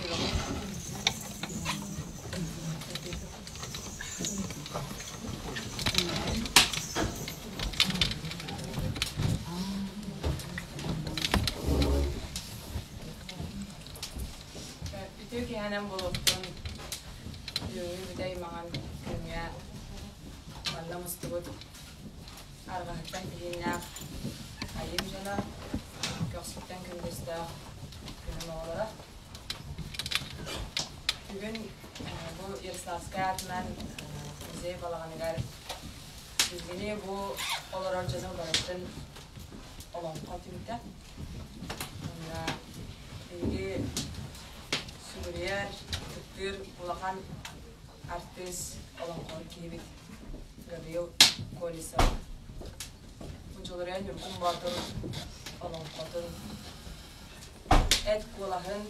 Үтүө киһинэн буолуохтун бүгүҥҥү бүтэй маҥан күҥҥэ манна мустубут арҕаһыттан биһиэннээх айым дьоно, көхсүттэн күндүстээх күнүм оҕолоро. Бүгүн бу Ярославскай аатынан музей балаҕаныгар биһигини бу олорор дьону барытын олоҥхо түмтэ. Уонна биһиги сүгүрүйэр, ытыктыыр улахан артыыс олоҥхоһут киһибит Гаврил Колесов Дьулуруйан Ньургун Боотур олоҥхотун эт куолаһын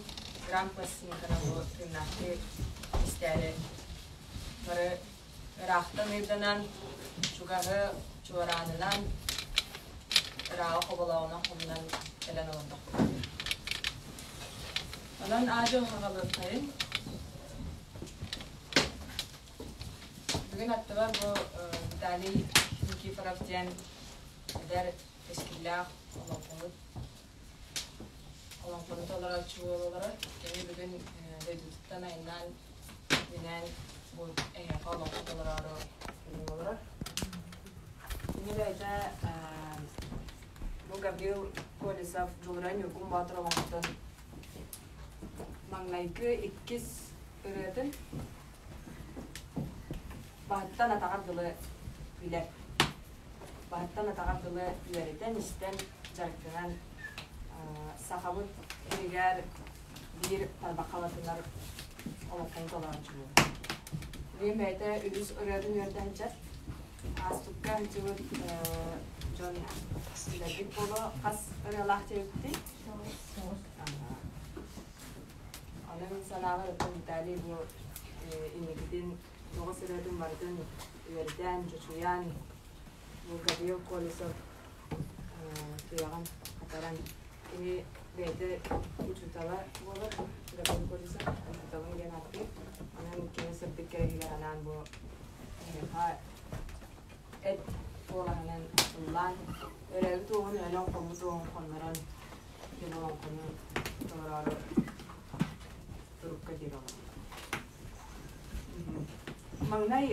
грамм пластинканы бу тыыннаахтыы истээри бары ыраахтан ыйданан, чугаһы чуораанынан, ырааҕы хоболооҕунан хомунан кэлэн олордохпут. Онон аадьы хаҕалыаххайын. Бүгүн аттыбар бу Виталий Никифоров диэн эдэр кэскиллээх олоҥхоһут олоҥхону толорооччу уол олорор. Кини бүгүн дойдутуттан айаннаан минээн бу эһиэхэ олоҥхо толороору бүгүн олорор. Кини бэйэтэ бу Гаврил Колесов Дьулуран Ньургун Боотур олоҥхотун маҥнайгы иккис ырыатын баһыттан атаҕар дылы билэр. Баһыттан атаҕар дылы үөрэтэн, истэн, дьарыктанан сахабыт иһигэр биир тарбахха батынар олоххун толорооччу буолар. Билигин бэйэтэ үгүс ырыатын үөрдэ сылдьар. Ааспыкка сылдьыбыт дьон билэрбит буолуо. Хас ырыалаах диэбиттий? Аны мин санаабар оттон Виталий бу инникитин тоҕус ырыатын барытын үөрэтэн, чочуйан, бу Гаврил Колесов туйаҕын хатаран кини бэйэтэ учуутала буолар, Гаврил Колесов учууталым диэн ааттыыр. Онон кини сырдык кэрэһигэр анаан бу эһиэхэ эт куолаһынан ыллаан, өрөөбүт уоһун өлөн хоммут уоһун хоннорон диэн олоҥхону толороору турукка киирэ олордо. Маҥнай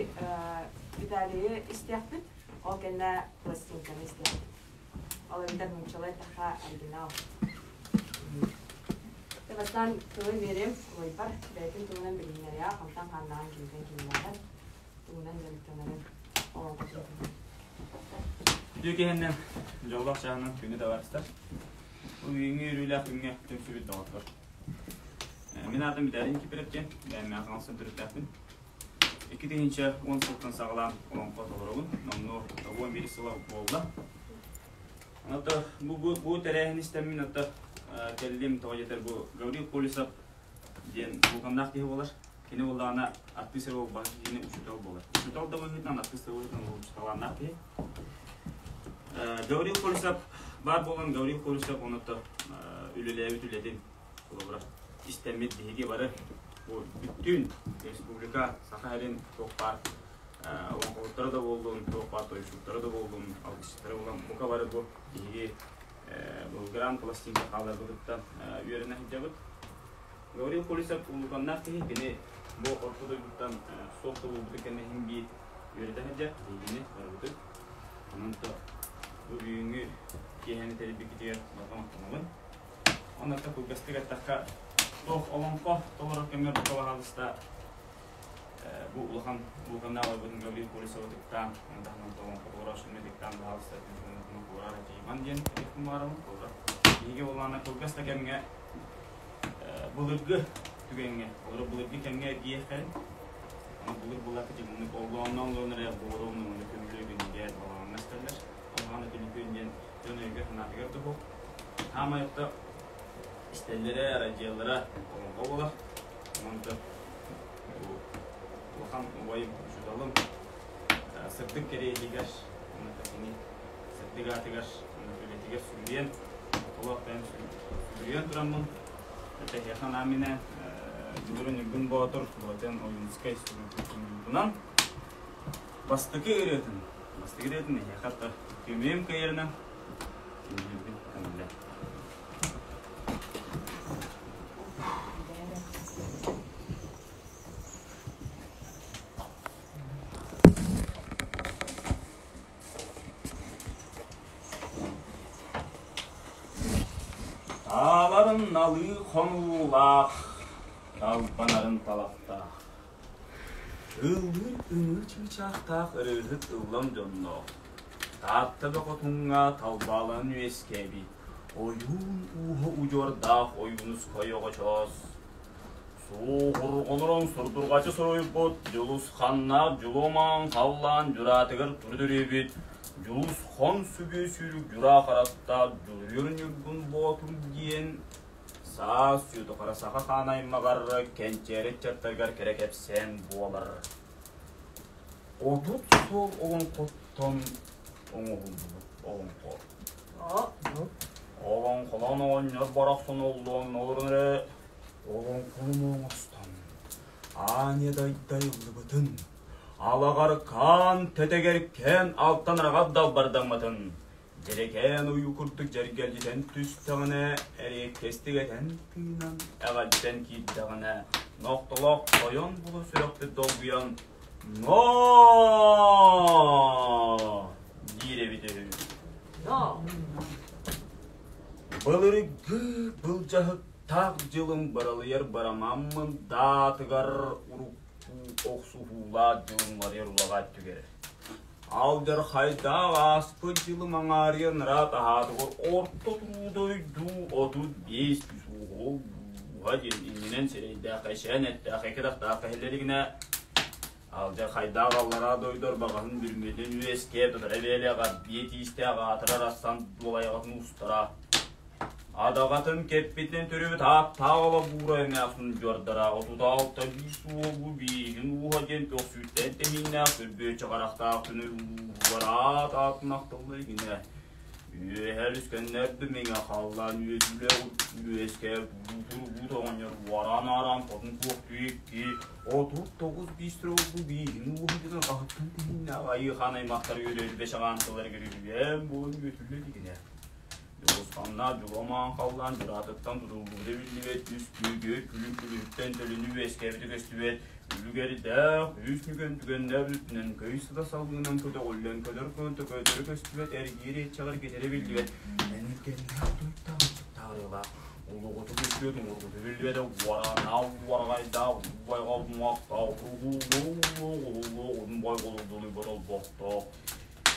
Виталийы истиэхпит, ол кэннэ пластинканы истиэхпит. Ол эбэтэр нууччалыы эттэххэ оригинал. Бастаан тылы биэриэм убайбар, бэйэтин туһунан билиһиннэриэҕэ, хантан хааннааҕын, кимтэн кимнээҕин, тугунан дьарыктанарын олоҥхотун. Үтүө киһиннэн дьоллоох чааһынан күнү табаарыстар. Бу бүгүҥҥү үөрүүлээх күҥҥэ түмсүбүт доҕоттор. Мин аатым Виталий Никифоров диэн, бэйэм Хаҥаластан төрүттээхпин. 2010 сылтан саҕалаан олоҥхо толоробун. Номнуо 11 сыла буолла. Ото бу тэрээһин истэммин ото кэллим тоҕо диэтэр бу Гаврил Колесов диэн улаханнаах киһи буолар. Кини буоллаҕына артыыс эрэ буолбакка кини учуутал буолар. Учуутал да быһыытынан артыыс да быһыытынан учууталааннаах киһи. Гаврил Колесов баар буолан Гаврил Колесов оното үлэлээбит үлэтин холобура истэммит биһиги бары бу бүттүүн республика Саха сирин туох баар олоҥхоһуттара да буоллун, туох баар тойуксуттара да буоллун, алгысчыттара буолан бука бары бу биһиги бу гран пластинка хааларбытыттан үөрэнэ сылдьабыт. Гаврил Колесов улууканнаах киһи, кини бу орто дойдуттан суох да буолбутун кэннэ иһин биир үөрэтэ сылдьар биһигини барыбытын. Онон то бу бүгүҥҥү киэһэни тэрийбиккитигэр барҕа махтанабын. Онон кылгастык эттэххэ, туох олоҥхо толорор кэмҥэр бука баһаалыста бу улахан улаханнаах ойбутун Гаврил Колесовы тыктаан, ону таһынан олоҥхо толорооччуну тыктаан баһаалыста куорар этииман диэн этиэхпин баҕарабын. Биһиги буоллаҕына кылгас да кэмҥэ былыргы түгэҥҥэ, олору былыргы кэмҥэ эргийиэххэ аны былыр былака дьиҥник оллоонноон олорон эрэ буоруун уонна көмүлү күнүгэр балаҕаҥҥа истэллэр. Алҕааны түлүкүн диэн дьон өйгө-санаатыгар да суох. Хаамай отто истэллэрэ, арадьыйаллара олоҥхо буолар. Онон да бу улахан убайым, учууталым сырдык кэриэһигэр уонна кини сырдык аатыгар уонна үлэтигэр сүгүрүйэн, олох бэйэм сүгүрүйэн тураммын, эһиэхэ анаан-минээн Дьулурун Ньургун Боотур Былатыан Ойуунускай суруйбутунан бастакы ырыатын, бастакы ырыатын эһиэхэ хатта күмүөм кыайарынан күндүлүүбүн көҥүллээ. Тааларын налыы хонуулаах, талбанарын талахтаах, ыллыыр ымыы чыычаахтаах ырыаһыт ыллам дьонноох, Таатта бөҕө талбааланан үөскээбит, ойуун ууһа удьуордаах Ойуунускай оҕочоос Суоһурҕанан сурдурҕаччы суруйбут Дьулусханнаах Дьулумаан халлаан дьураатыгар турдүрүйбүт Дьулусхан сүгэ сүүрүк дьураа харахтаах Дьулуйар Ньургун Боотур диэн саас сүөтөхөрө саха хаан аймаҕар кэнчээри ыччаттарыгар кэрэ кэпсээн буолар. 30 суол олоҥхоттон оҥоһуллубут олоҥхо. Олоҥхолоон оҕонньор барахсан оллуон олорон эрэ Олоҥхону оҥостон, аанньа дайдайыллыбытын, алаҕар хаан тэтэгэркээн алтан араҕас далбардаммытын, дьэрэкээн ойуу курдук дьэргэлдьитэн түстэҕинэ, эриэккэстик этэн тыынан, эҕэрдэн киирдэҕинэ, нохтолоох тойон була сүрэхпит долгуйан «Ноо!» диир эбит үһү. Былыргы былдьаһык Таах дьылым баралыйар барамаммын даатыгар урукку охсуһуулаах дьылым ларыйар улаҕа өттүгэр. Алдьархайдаах ааспыт дьылым аҥаарыйан ыраат аһаатыгар орто туруу дойду 35 үс ууһа диэн иннинэн сирэйдээх эшээн эттээх экирахтаах кэһиллэригинэ алдьархайдаах аллараа дойду арбаҕаһын бүрүмүтүн үөскээ тутара бээлээх арбиэ тиистээх аатырар ассан дуолайаҕатын устара Адаҕатын кэппитинэн төрөөбүт ааттаах олобуура эмээхсин удьуордара 36 биис уолу бииһин ууһа диэн көхсүүттэн тэһииннээх түрбүөччү харахтаах күнү ууһугар аат аатын ахтылла илигинэ үөһэ үскэннэрди мэҥэ халлаан үөтүлэ үөскэ туругуут оҕонньор уораан-аараан хотун куохтуу икки 39 биис уолу бииһин ууһа диэн аһыттан тэһииннээх айыы хаан аймахтар үөрэ-үөрбэ чаҕаан тылларыгар үһүйээн буолан үөтүллэ илигинэ Дьулусханнаах дьулумаан халлаан дьураатыттан тутуллубута биллибэт үс күөгүөр күлүм күлүһүттэн төлөнүү үөскээбитэ көстүбэт үлүгэрдээх үс нүгэн түгэннээх үрдүнэн көй сыта салгынынан көтөҕүллэн көлөр көтөрө көстүбэт эргиир иэччэҕэр кэтэрэ биллибэт энэргэннээх туйдаах ычыктаарыылаах улугуту көстүбэт уҥургуту биллибэт уоранаах уораҕайдаах убайҕал муохтаах уһуллуу уһун бойголурдунуйбат олбохтоох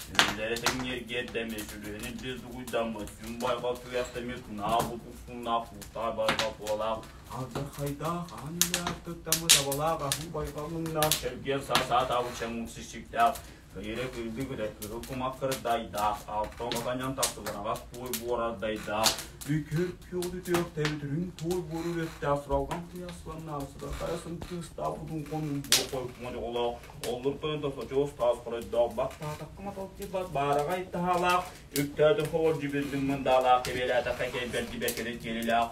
Үллэрэ тэҥниэргиэрдэммит, сүлүһүнүн дьиз дугуйдаммыт, сүн байҕал түгэхтэммит, тунаа бутуксуннаах, куустаах байҕал туолаах, алдьархайдаах, аан үлэ артыктаммыт, абалаах, аһыы байҕал муҥнаах, чэлгиэн саа-саатаабыт чэмуурсиччиктээх, кыйыры кыылды күлэр кыһыл кумах кырдайдаах, алтан отанньан тахсыбыраҕас туой буорардайдаах, үкэр күөх үтүөх тэбитирин туой буору үөттээх суралҕан тыйасланнаах, сыдахайасын тыыстаах удун хонун буор хойукуҥа дьоҕолоох, Оллуртан да сочуос таас хоройдоох баттаатахха маталдьыйбат баараҕай таһаалаах, үктээтэххэ олдьубирдиҥ мындаалаах, кэбиэлээтэххэ кэйбэрдибэт кэлиилээх,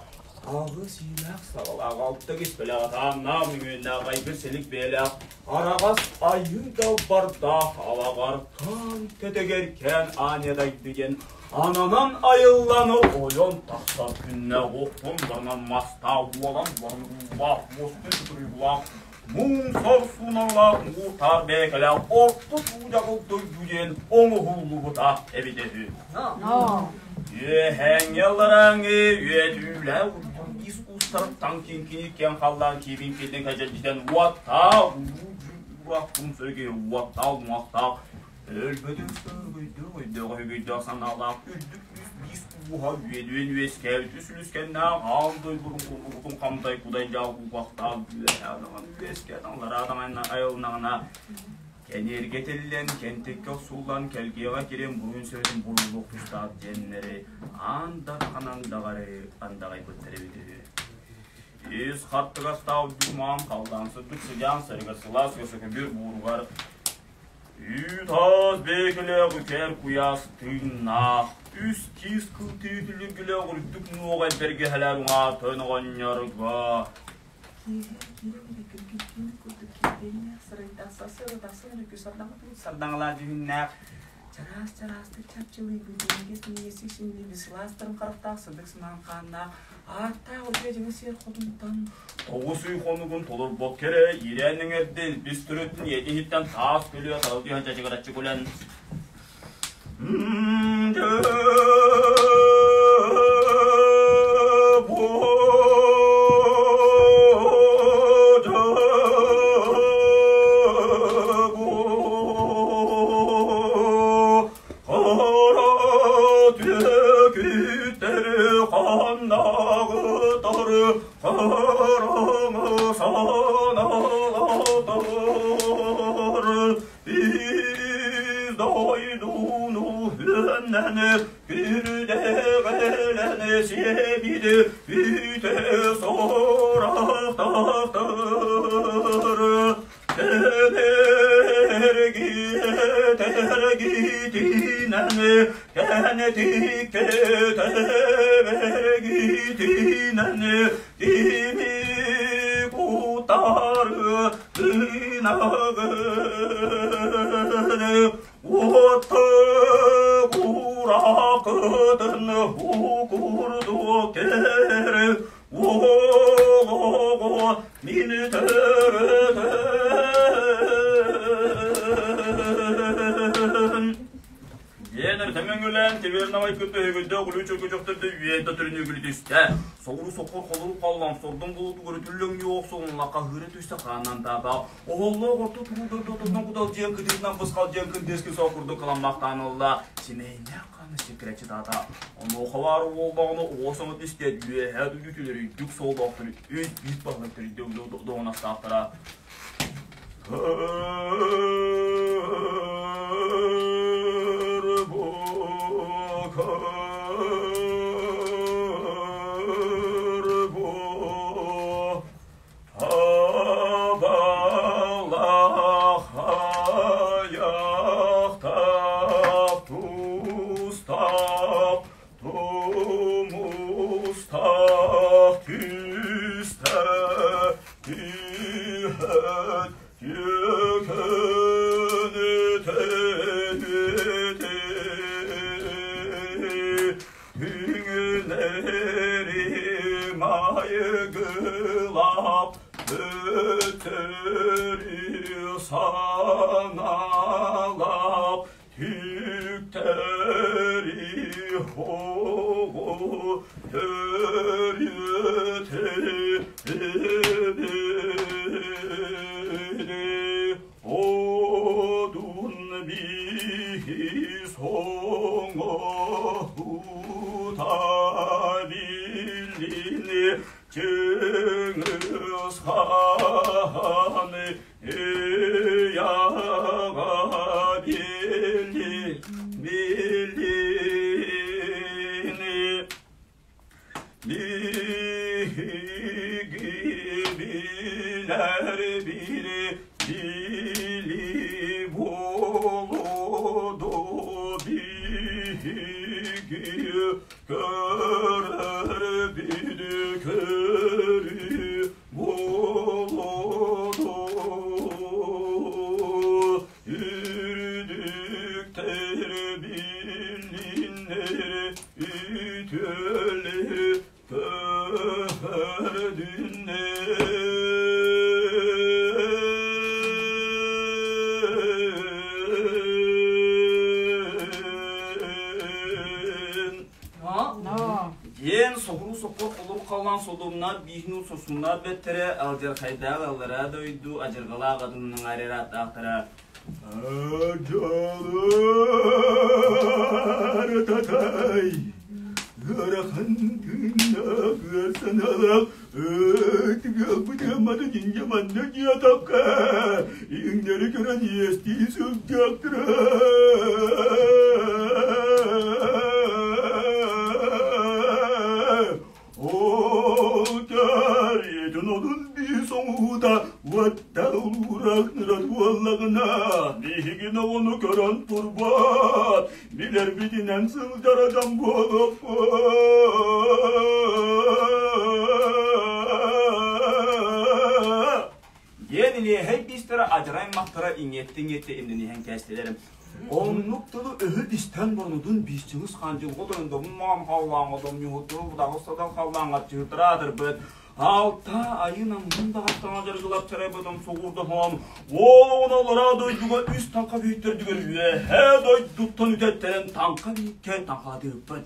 аҕыс иилээх саҕалаах, алта киспэлээх атааннаах, мүҥүөннээх айгыр силик бэйэлээх, араҕас айыы далбардаах алаҕартан кэтэгэркээн аанньа дайды диэн ананан айыллан ойон тахсар күннээх охтон барынан мастаах уолан баран уулаах уостун тутуруйгулаах Муҥ сор сууналаах муҥутаах бэйэкэлээх орто суудьаҕыл дойду диэн оҥоһуллубута эбитэ үһү. Үөһээҥҥи алларааҥҥы үөтүүлээх урдун ис уустарыттан киҥкиник киэҥ халлаан киибин киирдин кэдьэлдьитэн уоттаах улуу дьүүллээх кумсөргө уоттаах уҥуохтаах өлбөтүн сөргөйдөөх өйдөөх өһүгөйдөөх санаалаах үрдүк үс биис ууһа үөдүөн үөскээбит үс үлүскэннээх аан дойдутун куллугутун хамтай кудай дьаал куубахтаах үөһээ даҕаны үөскээн аллараа даҕаны айылнаҕына кэниэргэ тиллэн кэнтиккэ охсуллан кэлгиэҕэ кириэн буруйун сөбүтүн буруйлуох тустаах диэннэри аан дарханан даҕары андаҕайбыттар эбит үһү. Ис хаттыгастаах дьумаан халлаан сырдык сыдьаан сарыгар сылаас көсөкөбүр бууругар Үүт-аас бэйэкэлээх үкэр куйаас тыыннаах, үс киис кыл түүтүлүгүлээх үрдүк нуоҕай бэргэһэлэр уҥаатын оҕонньорго. Киэһэ киирэн эрэ киргиттиин курдук килбиэннээх сырайдаах сарсыарда тахсан эрэ күс сардаҥалаах дьүһүннээх чараас-чараастык чапчылыйбыт минньигэс-минньигэстик симмиибит сылаас тарым харахтаах сырдык сымаан хааннаах ааттаах үтүө дьиҥэ сиэр хотунтан 9 ый хонугун толорбот кэрэ иирээн эҥэрдэ илбис төрөттүн ийэтин иһиттэн таас күлүө таралдыйан чачыгыраччы күлэн Biz doydunu hünneni Kürdeğeleni sebidi Üte soraktır Tenergi tergitineni Kenetike tebergitineni Dimi kutarı Ынагын Отты куракытын укурду кере Ого мин төрөтөн. Диэн төмөҥүлээн тибиэрнавай кытта өһүгүрдэ күлүү чөкөчөхтөрдө үөтэ түрүнү күлүтүстэ. Соҕуруу соккор холору халлан сордон булутугар үтүллөҥ ньуох соҕунна хаһыыра түстэ хааннан таата. Оһоллоох орто туруу дойду отоннон кудалдьыйан кытыытынан бысхалдьыйан кындыаскын соо курдук кыламмахтаан ылла. Симэйнээх хааны сиккирэччи таата. Онуоха баар буоллаҕына оҕо саҥа түстэ үөһээ дойду түлөрүйдүк суоллаахтары үс биир баһылык төрүйдэ доҕунастаахтара. Майгылап өтөрү саналап түктери хого төрүтэ одун биһи соңо хутабилини Чыңгыз хан яға били билини биһиги билер бири били болуду биһиги көрөр бири көрү болуду үрдүктер билинер үтөлөр Көрдүннен. Диэн соҕуруу сокко холур халлаан содумна бииһин сосунна бэттере алдьархайдаах аллараа дойду адьырҕалаах атынның арааттаахтара Ажалар татай, ыарахан тыыннаах ыар санаалаах өтүгү динje манна диатакка иҥнэри көрөн иэстии сылдьаактыра. Ол одун би соңууда уатталурак нырат буоллагына биһигин оҕону көрөн турбат билер битинэн сылдьарадан буолуоппут. илиэһэй биистэрэ адьарай аймахтара иҥиэттэ-иҥиэттэ имнэниһэн кээстилэр. Оннук тылы өһү истэн баранытын биисчиҥис хаандьылҕа тойондобун маам халлааҥҥа домньуһуттуру будаҕыс садан халлааҥҥа чыһытыра аатырбыт Алта айын аммын даҕаттаҥа дьаргылап чарайбытым суҕурдаһан уон аллараа дойдуга үс таҥха бииттэрдигэр үөһээ дойдуттан үтэттэрэн таҥха бииккэ таҥхаатыыппыт.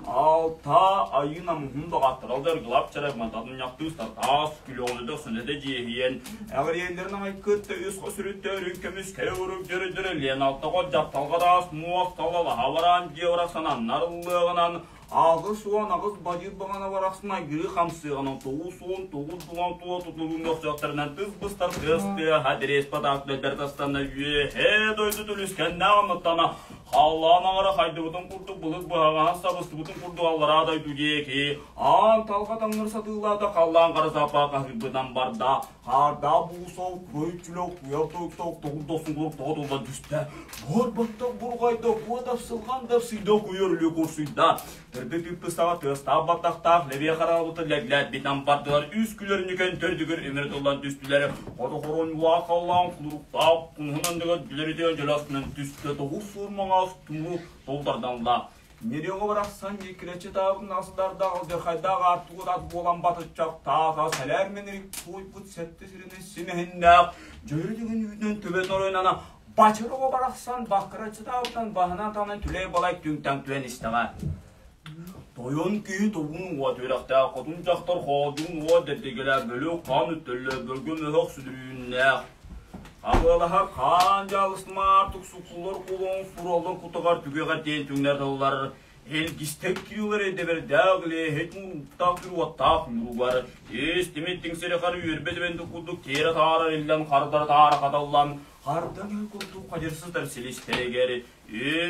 Алта айын аммын даҕаттара дьаргылап чарайбантатынньахтыы таас күлүөҕүнэ сөнөтө дьиэһийэн эҕириэллэрин аҕай кытта үс хос үрүттэ көмүс кэрэ урук дьөрүдөрө лиэн алта хот дьапталга таас муох талалаһа бараан дьиэ барахсан ыллыаҕынан 88 бадьыыр баҕана барахсан айгырыы хамсыаҕынан 99 тулан тула тутулуун мөхсөхтөрүнэн тыс быстар тыас тыаһа дириэс батаах бэрт астанна үөһээ дойду түлүскэннээх оннуттана халлаан аҥара хайдыбытын курдук былыт быһаҕаһын сабыстыбытын курдук аллараа дойду диэки аан талга таҥнары сатыылаата халлаан хара саппаа хаһыырбытынан барда Хаардаах буусал, көй-чүлэх, куйар тойуктаах тоҕус дохсугур тоҕо туллан түстэ. Буор баттах бурҕайда, куо дапсылҕан дапсыйда, куйар үлү курсуйда. Төрбүт үппүсаҕа тыастаах баттахтаах лэбиэ хараабыта лэглээт битан бардылар, үс күлэр нүкэн төрдүгэр имири тыллан түстүлэр. Хоту хоронуулаах халлаан кулуруктаах кунуһун анныгар дьүлэритигэр дьөлө астынан түстэ, тоҕус суур маҥаас туму толтарданла. Нерёҕа барахсан ньиккилэччи таабын асдардаах алдьархайдаах аартыгын ат буолан батыччах таата сэлээр мэнэрик туойбут сэттэ сиринэн симэһиннээх дьөрү түгэн үүтүнэн төбөтүн оройунан бачыр оҕо барахсан баккыраччы таабытан баһынан таһынан түлэй-балай түҥ-таҥ түһэн истэҕэ. Тойон киһи тобун уот үөрэхтээх хотун дьахтар хоодун уот дэддигэлээх бөлөх хаан үттэллэ бөлгөм өһөх сүдүрүүннээх Абыалаһар хаан дьаалысмаар туксукулар кулун сураллар кутугар түгэҕэр диэн түҥнэр тыллар илгистэр кириилэр эдэбэрдээх илээһит муруктаах күруоттаах ньуругар ис тимир тиҥсирихар үөрбэт эбэнди курдук тиэрэ таарар иллэн хардара таара хаталлан хардан курдук хадьырсытар силистэригэр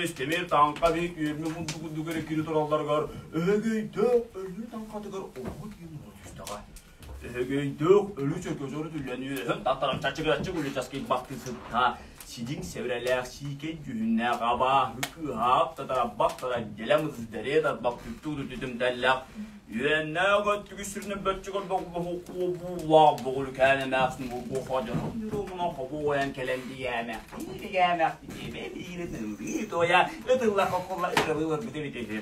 ис тимир таҥха биһик үөрмэ курдук курдук эрэ кири туралларыгар өһөгөйдөөх өлүү таҥхатыгар оҕо киин түстэҕэ Өһөгөйдөөх өлүү чөкөчөрү түллэн үөһүн таттаран чачыгыраччы күлүчаскыйбахтыы сытта сидиҥ сэбэрэлээх сиикэй дьүһүннээх абааһы кыыһаап татараббахтара дьэлэм ыздэрээ тарбах түптү түтүмтэллэх үөннээх өттүгү сүрүнэн бөччөгөр боҕулуһу боҕулукээн эмээхсин бургуха дьонун ньуруумунан хобуойан кэлэн дигээмэх дигээмэх диэбэ биирин туойа ытылла хокулла ырылыылар бүтэ бүтэ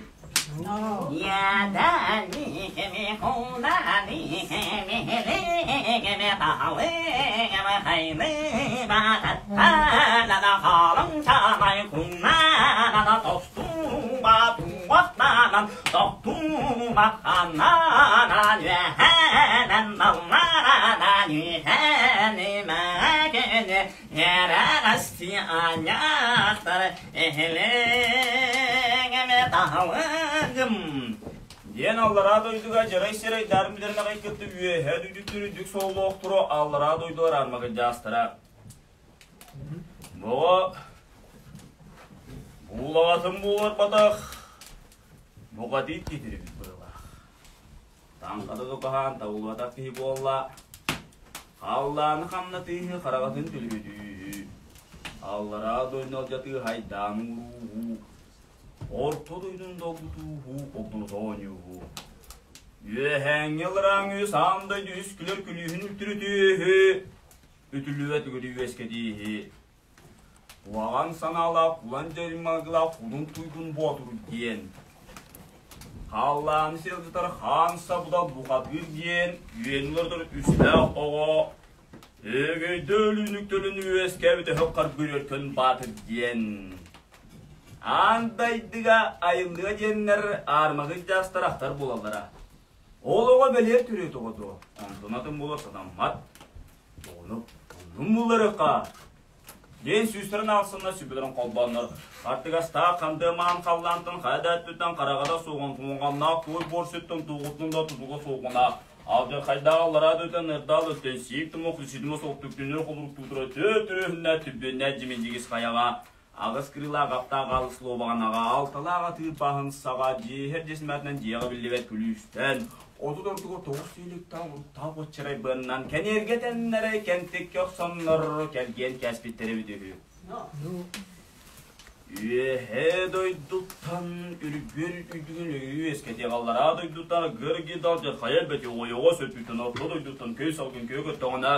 Диэн аллараа дойдуга дьарай сирэй дарын билэрин аҕай кытта үөһээ дойдуттар үрдүк сололоохторо аллараа дойдулар армагыдьаастара. Боо буулаҕатын бууларбатах буҕатыы китирибит быылаах. Таҥхата тутаһан табыллыбатах киһи буолла. Халлааны хамнатыыһы хараҕатын түлүбүтүүһү. Аллараа дойдуну алдьатыы хайдаан уурууһу. Орто дойдуну долгутууһу огдолута оонньууһу. Үөһээҥҥи ыларааҥҥы саам дойду үс күлэр күлүүһүн үлтүрүтүүһү. Үтүлүбэт үгүрү үөскэтииһи. Куһаҕан санаалаах кулан дьайымалгылаах кулун туйгун боотур диэн. Халлааны сирдэтэр хаан сабыдал бухатыыр диэн үөн уларытар үстээх оҕо Өгөйдө өлүүнүктөлүн үөскээбит өһөх харгыр өркөн баатыр диэн. Аан дайдыга айыллыа диэннэр аармагый дьаастар ахтар буолаллара. Ол оҕо бэлиэр төрүөт оҕо дуо? Онтон атын буолар сатаммат. Ону оннун булларыахха диэн сүүстэрин аахсаннар сүбэлэрин холбооннор артыгастаах хандыамаан халлаантан хайа да өттүттэн хараҕа суоҕун кумуҕаннаах туой буор сүттэн туоҕуттун да тутуга суоҕуна алдьархайдаах аллараа өтөн ырдаал өттөн сиик тумук ситимэ суох түктүнүр холуруктуутура төрүһүннэ түбүннэ дьиминдьигис хайаҕа аҕыс кырыылаах аптаах алыс луобаҕанаҕа алталаах атыыр баһын саҕа дьиэһэр дьэсимээтинэн дьиэҕэ биллибэт күлүүстэн 30 ордуга тоҕус сиэликтаах уруттаах оччарай быаннан кэниэргэ тэннэрэ кэнтиккэ охсоннор кэлгиэн кээспиттэрэ эбит үһү. Үөһээ дойдуттан үргүөр үрдүгүн үөскэтиэх аллараа дойдуттан гыргидал дьархайа бэти ойоҕос өттүттэн орто дойдуттан көй салгын көй көттөҕүнэ.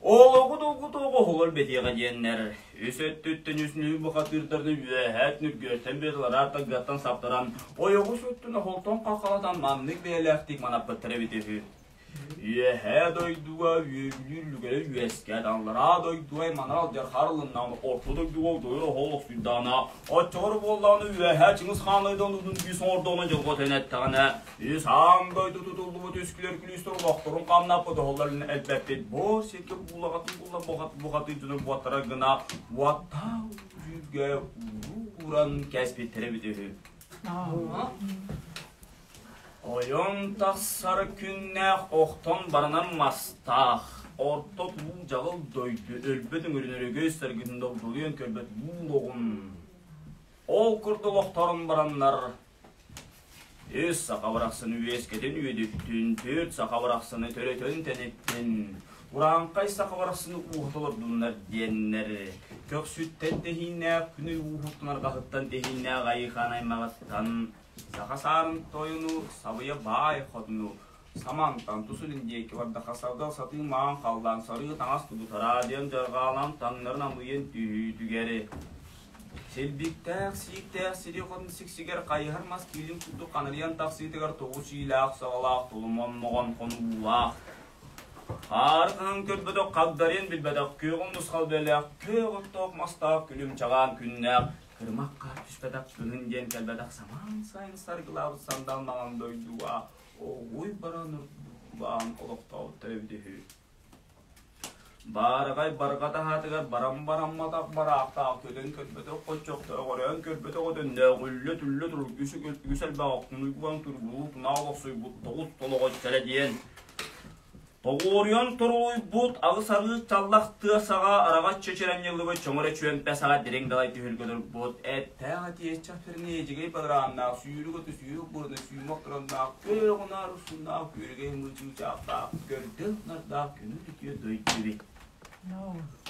Олоҕу долгутуоҕу оһолор бэтиэҕэ диэннэр, үс өттүттэн үс нүһү бухатыырдарын үөһээ нүргүөттэн быаталара таггаттан саптаран, ойоҕос өттүн оһолтон хаххалатан маннык бэйэлээхтик манаппыттар эбитэ үһү. Үөһээ дойдуга үөгүлүүр үлүгэрэ үөскэт, аллараа дойдуга манар алдьархай арылыннаҕына, орто дойдуга удойор оһол охсуйдаҕына, оччоҕор буоллаҕына үөһээ Чыҥыс Хаан ойдонуутун күүс оҥордоҕуна дьылҕа өтөн эттэҕинэ, Үс аан дойду тутуллубут үскүлэр күлүүстэр олохторун хамнаппыт оһоллорун элбэппит бу сиргэ буулаҕатын булла бухатыы дьону буоттара гына уоттаах дьүүлгэ ууран кээспиттэрэ эбит үһү. Ойон тахсар күннээх охтон баранар мастаах, орто туу дьаҕыл дойду өлбөт өҥүрүн өрөгөй саргытын добдулуйан көрбөт буулоҕун. Ол курдук охторон бараннар Үс саха барахсаны үөскэтин үөдүттүн, түөрт саха барахсаны төрөтөн тэниттин, урааҥхай саха барахсаны ууһата олордуннар диэннэр, көхсүттэн тэһииннээх күнү ууһуттан арҕаһыттан тэһииннээх айыыхаан аймаҕыттан саха саарын тойону сабыйа баай хотуну самантан тусулин диэки бардаха саргал сатыы маан халлаан сарыы таҥас тудутараа диэн дьарҕаалаан таҥнарын амыйан түһүүтүгэр Силбиктээх, сииктээх сири хотун сиксигэр хайыһар мас киилин курдук ханарыйан тахсыытыгар тоҕус иилээх саҕалаах толомон хонуулаах Хаар хаһан көрбөтөх хагдарыан билбэтэх күөҕүн нусхал бэлээх күөх оттоох мастаах күлүм чаҕаан күннээх кырымах хаар түспэтэх кыһын диэн кэлбэтэх самаан сайын саргылаабыт сандал маҥан дойдуга оҕуй баран урбаан олохтообуттар эбит үһү. Баараҕай барҕа таһаатыгар баран-барамматах бараахтаах көтөн көрбөтөх хоччохтоох өрөөн көрбөтөх өтөннөөх үллэ-түллэ турар үс элбэх охтунуйгуан тургулуу тунаа олохсуйбут тоҕус толоҕой сэрэ диэн Тоҕуоруйан торулуйбут аҕыс арыы чаллах тыа саҕа араҕас чэчирэнньыллыбыт чоҥоро чүөмпэ саҕа дириҥ далай түһүлгэ турбут эттээх этиэччэх тэрини эдьигэй бадарааннаах сүүрүк оту сүүрүк буруну сүүмэх тураннаах күөх унаар усуннаах күөрэгэй мыычыычаахтаах көрдөөх нардаах күнү үтүө дойду эбит.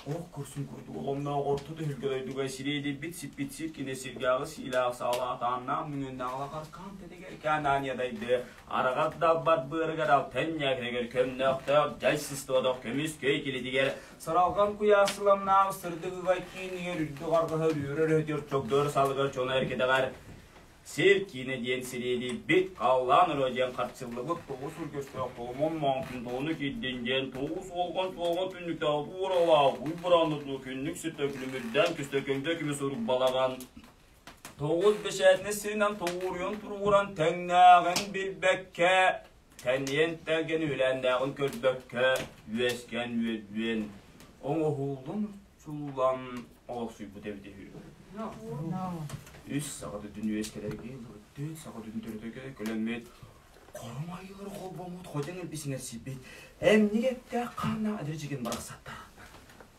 Ох курсун курдук оломноох орто түһүлгэ дойдуга сириэдийбит сиппит сир кини сиргээҕи сиилээх саалаатааннаах мүҥүннээх алакаркаан тэтигэр кээнаан ядайды араҕас далбар быарыгар алтан ньээкиригэр көмнөхтөөх дьай сыстыбатах көмүс көй килитигэр саралҕан куйаас сыламнаах сырдык ыгай киинигэр үрдүк арҕаһар үөрэр өтөр чогдор салыгар чоно эркитэҕэр Сир киинэ диэн сириэдийбит, халлаан ырыа диэн харчыллыбыт тоҕус үргэстээх толомон маҥкын тоҕону киирдин диэн тоҕус уолган туолга түннүктээх ууралаах уй бырааннатуу күннүк сиртэ күлүмүрдээн күстэ көмүс урук балаҕан тоҕус бэчээтинэ сиринэн тоҕуоруйан туругуран тэҥнээҕин билбэккэ тэнийэн тэлгэн үһүлээннээҕин көрбөккө үөскээн үөдүйэн оҥоһуллан чуллан олохсуйбут эбит үһү. Үс саха дүдүн үөскэлэргэ ылбыттыы, саха дүдүн төрөтөкө көлөммүт, хорум айыылары холбоммут хотен элбисиҥэр сиппит, эмник эттээх хааннаах эдэр барахсаттар.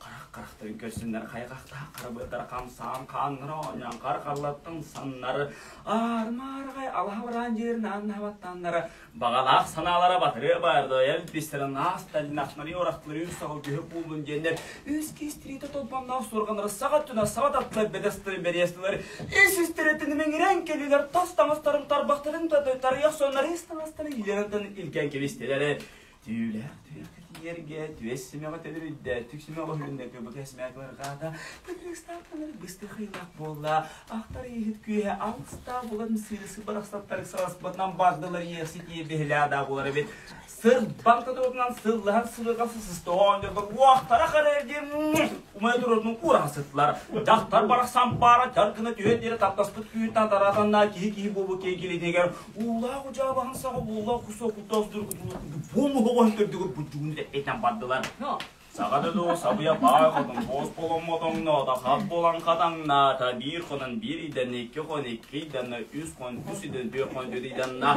Харах харахтарын көрсүннэр хайҕахтаах харабыаттара хамсаан хааннара оонньоон хар харлаттан саннар аармаарҕай алаһа бараан дьиэрин ааннаабаттааннара Баҕалаах санаалара батырыа баардайа илбистэрин аас талинахнары орахтылары үс саҕал күһүк буоллун диэннэр үс киистириитэ толбонноох суорҕаннары саҕа өттүнэ саба таттылар бэдэстэрин бэриэстилэр ис истэритин имэҥирэн кэллилэр тас таҥастарын тарбахтарын тарыйах соннар ис таҥастарын илэринтэн илгэн кэбистилэр түүлээх түһэххэ тиийэргэ түөс симэҕэ төлөрүйдэ түк симэҕэ өһүлүннэ көбүкэ симэҕэ кыларҕаата быстах быстах буолла Ахтар иһит күүһэ алыстаах булан сыысы барахсаттары саҕаспытынан бардылар иэхсит иэбиһилээдаах булар эбит. Сырбан кытыбытынан сыллаһан сылыга сысты оонньорго уохтара хара диэн умай турурунун куураха сыттылар. Дьахтар барахсан баара чар гына түһэн диэри таптаспыт күүһүн таратанна киһи-киһи буолбут киһи уулаах удьаабаһын саҕа уулаах кусуок куттаас буомуһуҕун төрдүгүр буддугун этэн бардылар. Саҕа дуу, сабыйа баай хотун буос боломмотоҥноото, хат буолан хатаҥнаата, биир хонон биир ыйданна, икки хон икки ыйданна, үс хон үс ыйдан, түөрт хон түөрт ыйданна.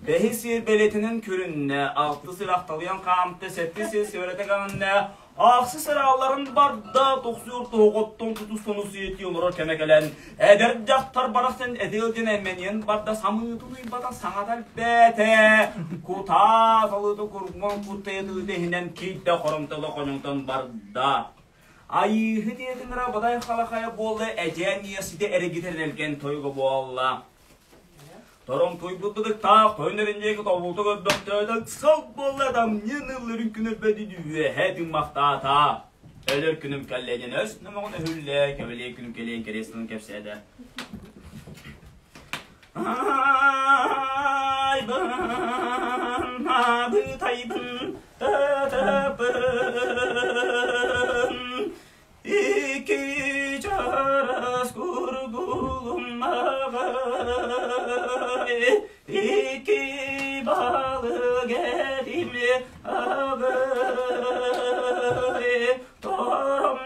Бэһис сир бэлиэтинэн көрүннэ, алты сир ахталыйан хаамта, сэттис сир сибэрэтэ каҥынна, ахсыс сыраалларын барда, тохсуур тоһоҕоттон тутус сонус сиэтии олорор кэмэ кэлэн, Эдэр дьахтар барахсан этиэлдьин эммэниэн барда самыытын уйбата саҥата элбээтэ. Кутаа салыыты кургуҥан куттайытыыта иһинэн киирдэ хоромтоло хоньоҥтон барда. Айыыһы диэтин бадай халахайа буолла эдьээн ийэситэ эрэгитэр элгэн тойуга буолла. Тором туйбут бытыктаах, тойнорун диэки тобулта көрбөхтөөтө, сыл буолла дамньын ыллырын күн өлбөтүн үөһэ тыыммахтаата. Өлөр күнүм кэллээнин өс номоҕун өһүллэ, кэбэлиэ күнүм кэлиэн кэриэс тылын кэпсээтэ. Айбын, абытайбын, татапын, Ики чарас кургулуммаҕай, ики балык этим аҕай, Тором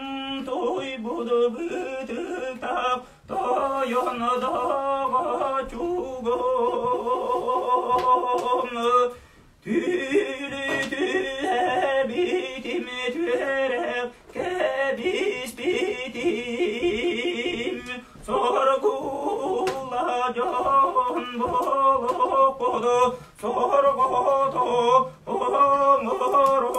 туйбут бытыктаах тойон доҕочугум. Түүнү түһэбитим түөрэх кэбиспитим Соргула дьон болоходу соргото оҥороҕос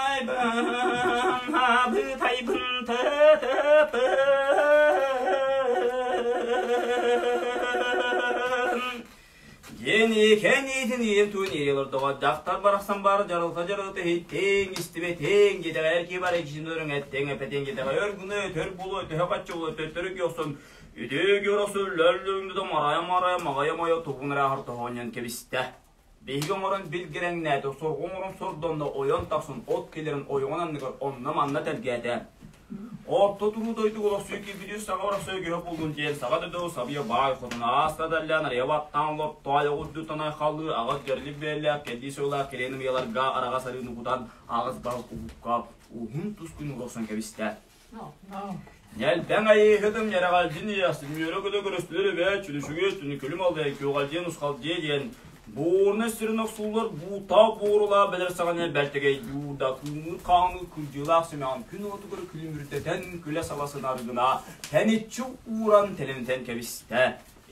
Айбын абытайбын тытыпын Диэн кэниитин ийэм туун ийэлордоҕо дьахтар барахсан баар дьаралта дьаралта иһиттиҥ истибэтиҥ диэтэҕэр ки бар иччитин өрүҥ эттиҥ эпэтиҥ диэтэҕэр өр гына өтөр булуо төһө хаччы булуо төттөрү киохсон үтүө киорохсун лөллүҥнүтэ марайа марайа маҕайа майа тугун эрэ аһар тоһоонньон кэбистэ. Биһиги оҥорон билгирэҥнээтэ, сорҕо оҥорон сордонно, ойон тахсан от кэлэрин ойоҕун анныгар онно-манна тэлгээтэ. Орто туруу дойдуга олохсуйа киирбитин саҕа орохсуйа көһө буллун диэн саҕа дөдөү сабыйа баай хотун ааста даллаан арыйа баттаан олорто айаҕы үрдүттэн айхаллыы аҕыс дьэрэлик бэйэлээх кэллии сыллаах кэлиэн ымыйаларга араҕас арыыны кутан аҕыс баһык уһукка уһун тускун уура кэбистэ. Ньэлбэҥ айыыһытым ньэрэҕэлдьин ийэхсин үөрэ-көтө көрүстүлэр эбээт, чүлүчүгү түнүкүлүм алдай күөҕэлдьиэн усхалдьыа диэн буурна сирин охсуллар буута буурулаа бэлэр саҕана бэлтэгэй да кыымыыр хааныы кырдьыылаах симэҕин күн уотугар күлүмүрдэтэн күлэ-сала сынар гына тэниччи ууран тэлимтэн кэбистэ.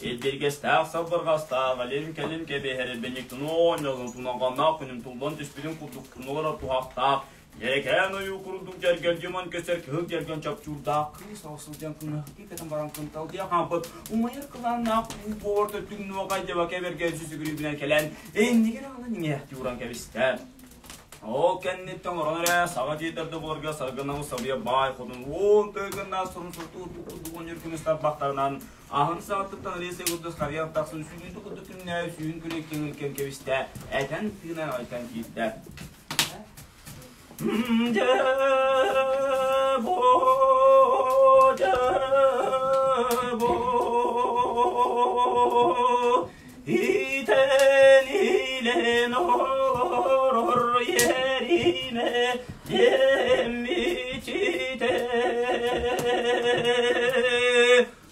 Илбиргэстээх салбырҕастаах илин-кэлин кэбиһэр илбинньиктин оонньолун тунаҕаннаах күнүм туллан түспүтүн курдук тунулара туһахтаах Дьэрэкээн ойуу курдук дьэргэлдьимэн көстөр кыһыл дьэргэн чопчуурдаах кыыс ол сылдьан кымыһахтыы кэтэн баран кынталдьыйа хаампыт умайар кылааннаах уу буорда түҥнуоҕай дьабака бэргэн сүсүгүрүүбүнэн кэлэн иннигэр аҕалан иҥээхтии уран кэбистэ. Ол кэнниттэн олорон эрэ саҕа дьиэтэрдэ буоларга саргынамы сабыйа баай хотун уон тыгыннаах сурун суртуур курдук онньор күнүс тарбахтарынан аһын саҕаттыттан рейсэ курдук харыйан тахсан сүүнүтү курдук күннээ сүүн күлүк кэҥилкэн кэбистэ этэн тыынан айтан киирдэ. Итен илен олорор yerine yemичите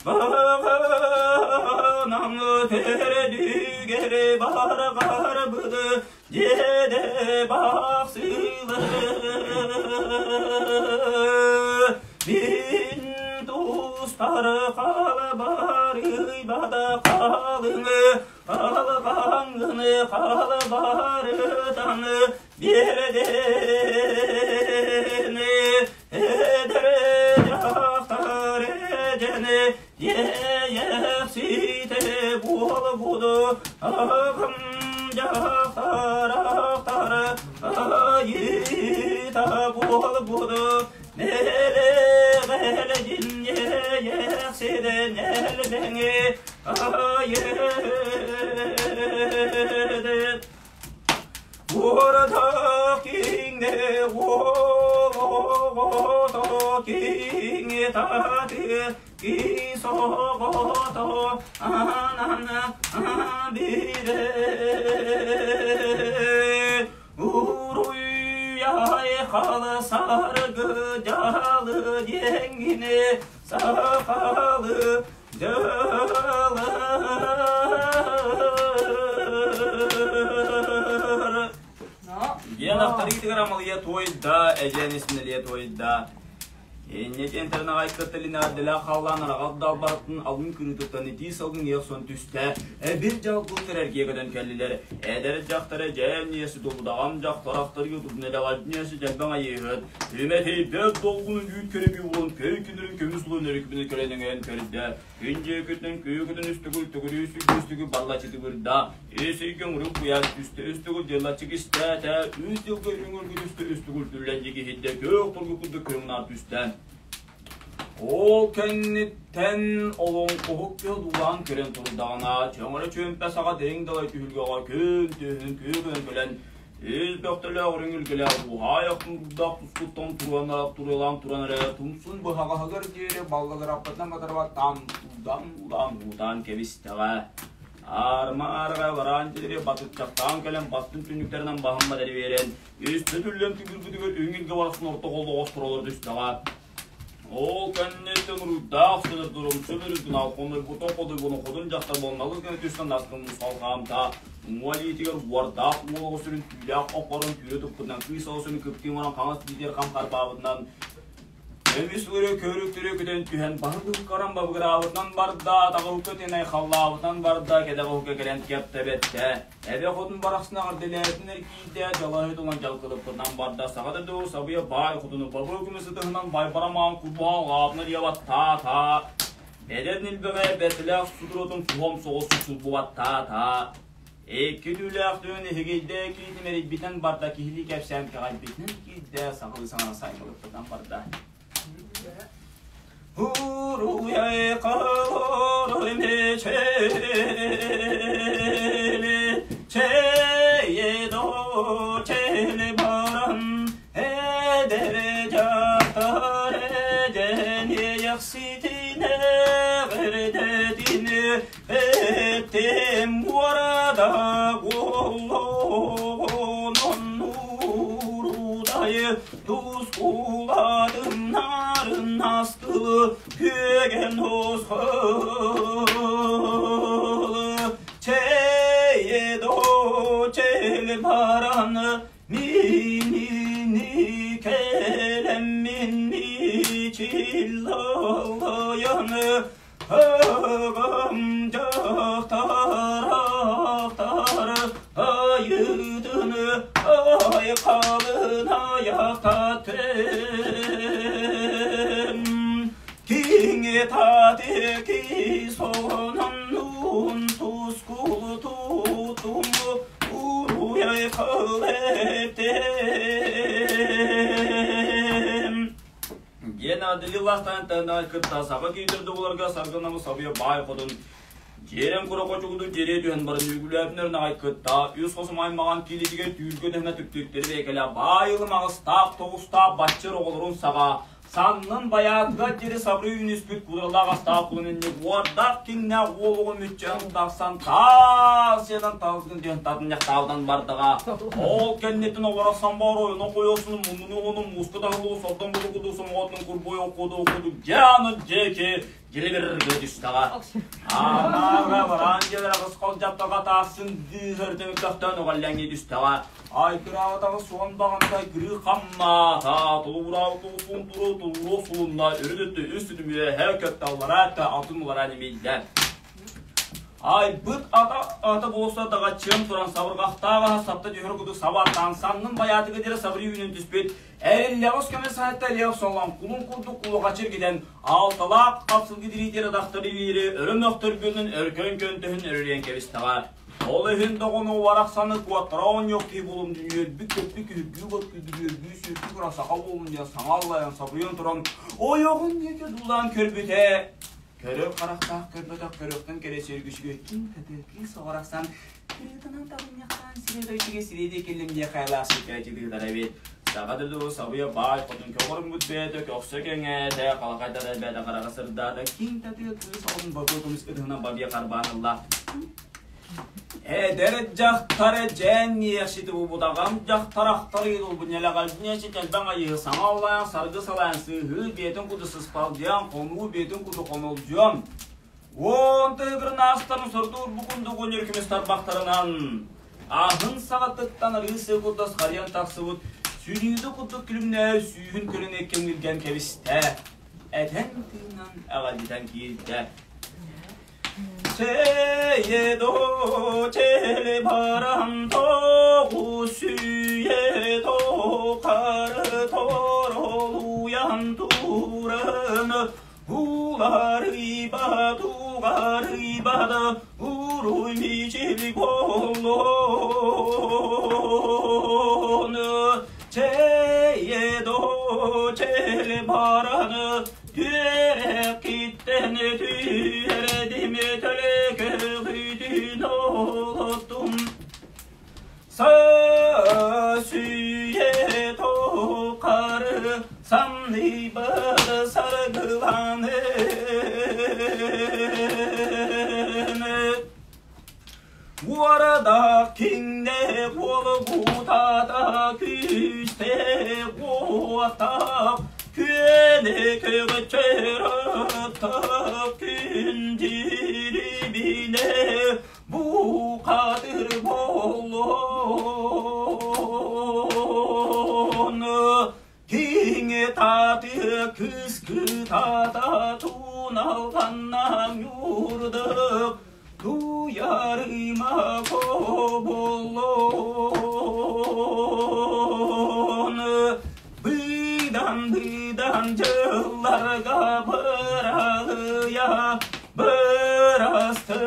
Бағанам төрдүгер баргарбыды Дьиэдэ бахсылы Мин тустар халбарыйбада халыҥы Халҕаҥыны халбарытаны биэрдени Эдэр дьахтар эдьэни Иэйэхситэ буолбуду аҕам дьахтар айыыта буолбуду Нэлэҕэлдьин иэйэхситэ нэлбэҥи айыыды Уората киҥне уолоҕото киҥи таты кисоҕото анана бире Уруйай халсаргы дьалы диэҥҥини сахалы дьылы Диэн ахтарыытыгар амалыйа туойда, эдьээн исмэлиэ туойда. Инньэ диэн таранаҕай кытта илинэҕэрдэлээх халлаан араҕас далбаратын алын кырыытыттан итии салгын иэхсон түстэ. Эбир дьалбыттар эргийэ көтөн кэллилэр. Эдэр дьахтара дьээн иэси тулудаҕан дьахтарахтар ютубун элэҕэлдьиэси дьэлбэҥ айыыһыт. Түмэтийбэт долгунун үүт көрөбүү булан көй күнүрүн көмүс улун өрүкүбүнү кэлэн өҥөйөн көрдө. Күн дьиэкүтүн күүкүтүн үстүгүл түгүрүү сүгүстүгү баллачытыгырда. Үс ыйга мурук куйаас түстэ үс төгүл дьыллаччы кистээтэ, үс дьылга үҥүргү түстэ үс төгүл түллэн дьигиһийдэ, күөх тургу курдук күөҥнаах түстэ. Ол кэнниттэн олоҥхоһут кыһыл көрөн турдаҕына, чөҥөрө чүөмпэ саҕа дириҥ далай түһүлгэҕэ күн түһүн күөгүнэн кэлэн, үс бөхтөлөөх үрүҥ илгэлээх уһаайах тумурдаах тускуттан туруонара туруолаан туран эрэ тумсун быһаҕаһыгар диэри баллыгыраппытынан батарбаттаан удаан уутаан кэбистэҕэ. Аарыма-аарыга бараан диэри батыччахтаан кэлэн бастыҥ түннүктэринэн баһын бадар биэрэн, үстэ түллэн түгүрбүтүгэр үҥ илгэ барахсан орто холлоҕос туралар түстэҕэ. Ол кэнниттэн уруйдаах сытар турумсу бүрүтүн алхонойбутун хотуйбунун хотун дьахтар буолналыс гына түстэн астын салҕаамта уҥа илиитигэр уордаах уол оҕо сүрүн түүлээх оппорун түүрэ туппутунан кыыс оҕо сүрүн кыптыы оҥорон хаҥас илиитигэр хам харбаабытынан Көмүс өрө көрүктөрө көтөн түһэн баһылыккаран бабыгыраабытынан барда, таҕылка тинай халлаабытынан барда, кэтэх уһука кэлэн кэптэбэттэ. Эбэ хотун барахсына ардылээтин эргийдэ, дьалаһы тулан дьалкылыппытынан барда, саҕа да дуу сабыйа баай хотуну бабы көмүс ытыһынан байбарамаан курбаан лаапнар ябаттаата. Эдэр нилбэҕэ бэтилээх судурутун туһом соҕус суксулбубаттаата. Икки түүлээхтүүн иһигийдэ киитин эрийбитин барда киһилии кэпсээн кэҕэйбитинэн киирдэ саҥалыы саҥара саймалыппытынан барда. Уруйай чее до чели баран эдер жактар эжени яхситине гэрдетине Этим уорада голлоҕунан нуурудайы тускуладым нарын астылы күөгэн осхылы чейе-до чели бараны минини келеммин чиллалаяны Аҕам дьахтар ахтар айыытыны айхалын айахтатын Киҥи таты ки сонун тускул тутум уруй кыл этим Диэн Аделилаахтан тыына кытта саха киирдэр саргынамы сабыйа баай хотун дьиэрэн кура хочугуду дьиэрэ түһэн баран үгүлээбинэр наҕай кытта үс хосум аймаҕан киилитигэр түүргө дэһинэ түптүктэри бэйкэлэ баайылым аҕыстаах тоҕустаах баччыр оҕолорун саҕа Саннын байаатыгар диэри сабырыы үүнүспүт кууралаах астаах кулун инник уордаах киҥнээх уол оҕо мүччэн тахсан таас сиэнэн талгын диэн татынньахтаабытан бардаҕа. Ол кэнниттэн олорохсон бооройуну хойосунун муннуну уонун мууска таһылуу сордон булукуду сомоҕотун курбуй окуду окуду дьааны дьэки дьилибиргэ түстэҕэ. Аамаага бараан дьиэлэр аҕыс холдьаптаҕа таасын дыыһырдын көхтөөн оҕоллэҥҥи түстэҕэ. Айгыраабатаҕы суон баҕантай гырыы хамнаата, толугураабыт уусун туру тулуруо сулунна, өрүт өттө үс сүтүм үөһэ көттө аллараа өттө алтын улараа нэмийдэ. Айбыт ата ата буолса даҕаччыам туран сабырҕахтаах аһа сапта түһэр курдук сабааттаан саннын байаатыга диэри сабырыы үүнэн түспүт эриллэҕис көмө сайта лиэх солон кулун курдук кулуҕачыр гидэн алталаах хапсылгы дириитер адахтары биири өрө мөхтөргүнүн өркөн көнтөһүн өрүлүөн кэбистэҕэ. Ол иһин доҕону барахсаны куоттара оонньуох киһи буолум дүнүөрбүт көппүт күһүргүү көппүт сүргүү кура саха буолун диэн саҥа аллайан сабыйан туран ойоҕун диэки дуулаан көрбүтэ көрөр харахтаах көрбөтөх көрөхтөн кэрэ сүргүчүгэ ким кытыыкыы соҕорахсан кырыытынан табынньахтаан сире дойдуга сириэдэ кэллим диэ хайалаах сиккээчи эбит саха дойду сабыйа баай хотун көҕөрүммүт бэйэтэ көхсө кэҥээтэ халахайдара бэйэтэ хараҕа сырдаата киҥ татыа кыыс оҕотун бабыа көмүс ытыһынан бабыа харбаан ылла Эдэр дьахтар эдьээн ниэхсити бутаҕам дьахтар ахтар ыйылбын нэлэҕэлдьиниэчи тэлбэҥ айыһы саҥа аллайан саргы салайан сыыһыы биэтин куду сыспалдьыан хонуу биэтин куду хонолдьуон уон тыгырын аастарын сордуур букундугун өркүмүс тарбахтарынан аһын саҕатыттан арыы сыы курдас харыйан тахсыбыт. Сүлүүдэ курдук күлүмнээ сүүһүн көрөн эккэмҥиргэн кэбистэ. Этэн тыынан эҕэлдьитэн киирдэ. Чэйэ-до чэли баран тоҕу сүүйэ-до хары торолуйан туран уларыйбат угарыйбат уруй мичил боллон Чэйэ-до чэли баран Түөрэкиттэн түһэрдим төлөкөҕүтүн олоттум Сүйе тоқары самныбыт саргыланы Уорада кинне куолгутата күүсте куотап күөнэ көҕөчөрөттө күн дирибине бухатыр болон Киҥи тааты кыс кытата туналҕаннаан ньуурдук туйарыма коболон быдан быдан дьылларга быралыйа бырасты.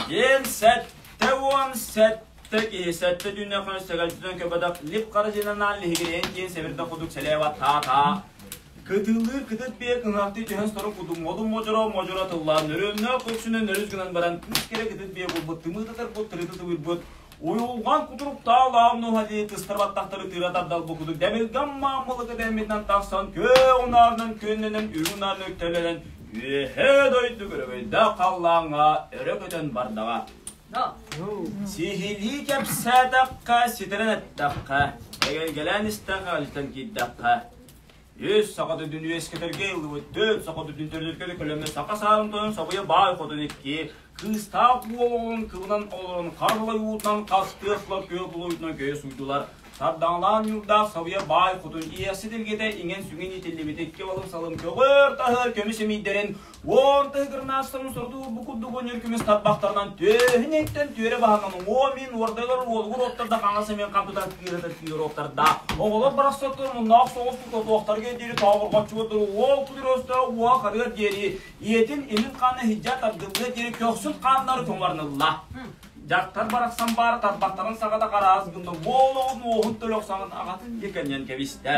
Диэн 77 киһи сэттэ түүннэн хонус сэгэлдьитэн көбөдөх лип хара дьинанаан лиһигирэйэн диэн сэбирдэх кудук сэлээбат таата кытыллыыр кытыт биэ кыҥахтыы түһэн сору кудук модун модьоро модьоро тыллаан нөрүөннөөх көхсүнэн нөрүс гынан баран кыыс кэрэ кытыт биэ булбут тымыытатар бут тырыты тыбыырбыт уйулҕан кутуруктаа лаамнуһа дии тыстар баттахтары тыыра тардал бу кудук дэмилгэн мааммылыгы дэммитинэн тахсан көө унаарынан күөннэнэн үрүҥ унаарынан үктэлэнэн Үөһээ дойду көрөгөйдөөх халлааҥҥа өрө көтөн бардаҕа. Сиһилии кэпсээтэххэ, ситэрэн эттэххэ, эгэлгэлээн истэххэ, илтэн киирдэххэ, үс саха дүдүн үөскэтэргэ ыллыбыт, түөрт саха дүдүн төрүтэргэ көлөмө саха саарын тойон собуйа баай хотун икки, кыыстаах уол оҕолорун кылынан олорон харлай уутунан хастыахлар күөх тулуйутунан көйө суйдулар. Сардаҥалаан ньуурдаах сабыйа баай хотун иэхсит илгэтэ иҥэн-сүҥэн иитиллибит икки балым-салым көҕөр-таһыр көмүс эмиийдэрин уон тыһыгырнаастарын сурдуу бу курдук өнөр көмүс тарбахтарынан түөһүн иһиттэн түөрэ баһынан уо мин уордайар уолугур оттарда хаҥас эмиэн хантытан кыыратар кыыр оттарда оҕолор барахсаттар муннаах соҕус тутуохтарга диэри тообурҕаччыгар уол кудур өстөөх уо харыар диэри ийэтин имин хаана иһдьэ тардыллыа диэри көхсүн хааннары тоҥорнулла. Дьахтар барахсан баар тарбахтарын саҕата хараас гынна уол оҕун уоһун төлөх саҥын аҕатын диэкэнньэн кэбистэ.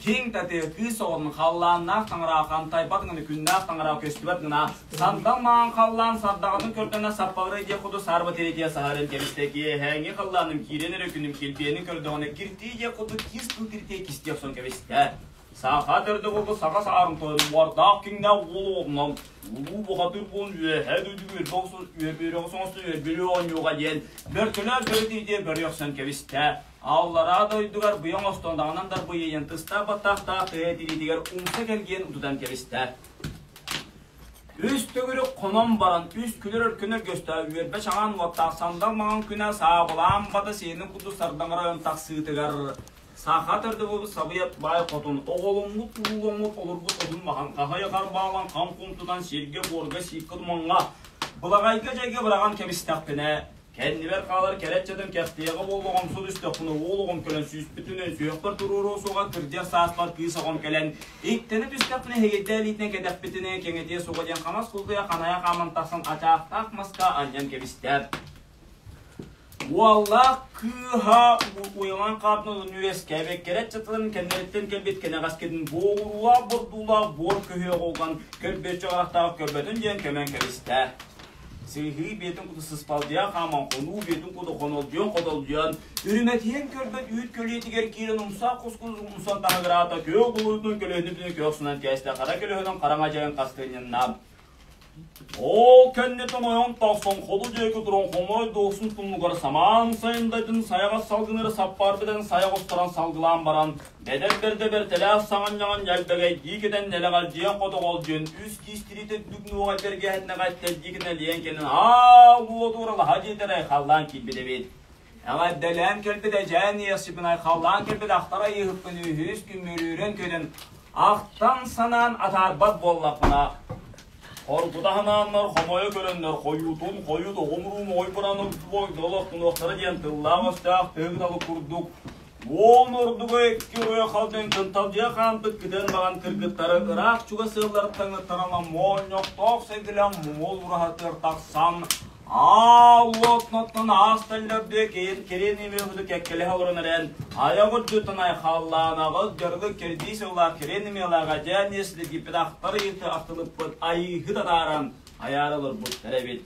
Киҥ татыы кыыс оҕонун халлааннаах таҥаraa хантайбат гына күннээх таҥараа көстүбэт гына сандал маҥан халлаан сардаҕатын көрдөнө саппаҕырай диэх курдук саарба тиритиэ саһаран кэбистэ киэһээҥҥи халлааным киирэн эрэ күнүм килбиэнин көрдөҕүнэ киртии диэх курдук киис тыл тиритиэ кистиэх сон кэбистэ. Саха төрдө буолбут саха саарын тойон уордаах киҥнээх уол оҕотунан улуу бухатыыр буолан үөһээ дойду үөрбэ охсун үөрбүөрэ оҥостон үөрбүлүү оонньууга диэн бөртөлөөх бөрө бөрүөхсэн кэбистэ. Аллараа дойдугар быйа оҥостон даҕанан дарбыйыйан тыстаах баттаахтаах тыа тириитигэр умса кэлгиэн утутан кэбистэ. Үс төгүрүк хонон баран, үс күлэр өркөнөр көстөө үөрбэ чаҕаан уоттаах сандал маҥан күнэ саабылаан бата сиэнин курдук сардаҥара ойон тахсыытыгар Саха төрдө буолбут сабыйа баай хотун, оҕоломмут, урууламмыт, олорбут одун махан, хаһыйа харбаалан, хам-хум тутан сиргэ-буорга, сииккэ-тумаҥҥа, былаҕайга-дьайга быраҕан кэбистэхпинэ, кэннибэр хаалар кэрэ ыччатым кэхтиэҕэ буоллаҕым сут түстэхпинэ уол оҕом кэлэн сүүспүтүнэн сүһүөхпэр туруоруо суоҕа кырдьар сааспар кыыс оҕом кэлэн иктэнэ түстэхпинэ эһигидэ илиитинэн кэтэхпитинэ кэҥэтиэ суоҕа диэн хаҥас кулгуйа ханайа хааман тахсан ачаахтаах маска анньан кэбистэ. Уоллаах кыыһа уйалаан хаартын үөскээбит кэрэ ыччаттарын кэннэриттэн кэлбит кэнэҕэскитин буоҕуруулаах бордуулаах буор көһүөх уолган көрбүөччү харахтаах көрбөтүн диэн көмөн кэбистэ. Сыһыы биэтин куту сыспалдьыйа хааман хонуу биэтин куту хонолдьуйан ходолдьуйан үрүмэтийэн көрбөт үүт көлүйэтигэр киирэн умсаах кускун умсан таһыгыраата күөх булуутун көлөһүнү бүтүн күөх сунан кээстэ хара көлөһүнүн хараҥа дьайын хастыанньанна. Ол кэнниттэн ойон тахсан хоту диэки туран хомой дохсун тумнугар самаан сайындайтын сайаҕас салгынары саппаарбытын сайа оҕустаран салгылаан баран, бэдэр бэрдэ бэртэлээх саҥынньаҕын ньэлбэгэйдии кэтэн нэлэҕэлдьийэн хотоҕолдьуйан үс киис тириитэ үрдүк нуоҕай бэргэһэтинэҕэ эттэрдии кэтэн кэлэн аал уотууралаһа диэтэр айхаллаан киирбит эбит. Эҕэрдэлээн кэлбит эдьээн иэхсиппин айхаллаан кэлбит ахтар айыыһыппын үһүс күммүрүүрэн кэлэн ахтан-санаан атаарбат буоллахпына, хоргута санааннар хомойо көрөннөр хойуутун хойут оҕом-уруум ойбуран олохтунуохтара диэн тыллаах-өстөөх тыһыгыталы курдук уон ордугу икки уруйа халдьан кынталдьыйа хаампыт кытыан баҕан кыргыттары ыраах-чугас ыалларыттан ыттаран моонньохтоох сэргэлээх моҥол ураһатыгар тахсан Аал уотунаттан аасталлар диэ кэриэн имиэхүтү кэккэлэһэ олорон эрэн, айах үрдүттэн айхаллаан аҕыс дьарылык кэрдии сыллаах кэриэн имиэлээх эдьээн иэслигиппит ахтар ыйыты ахтылыппыт айыыһыт атааран айаара олорбуттар эбит.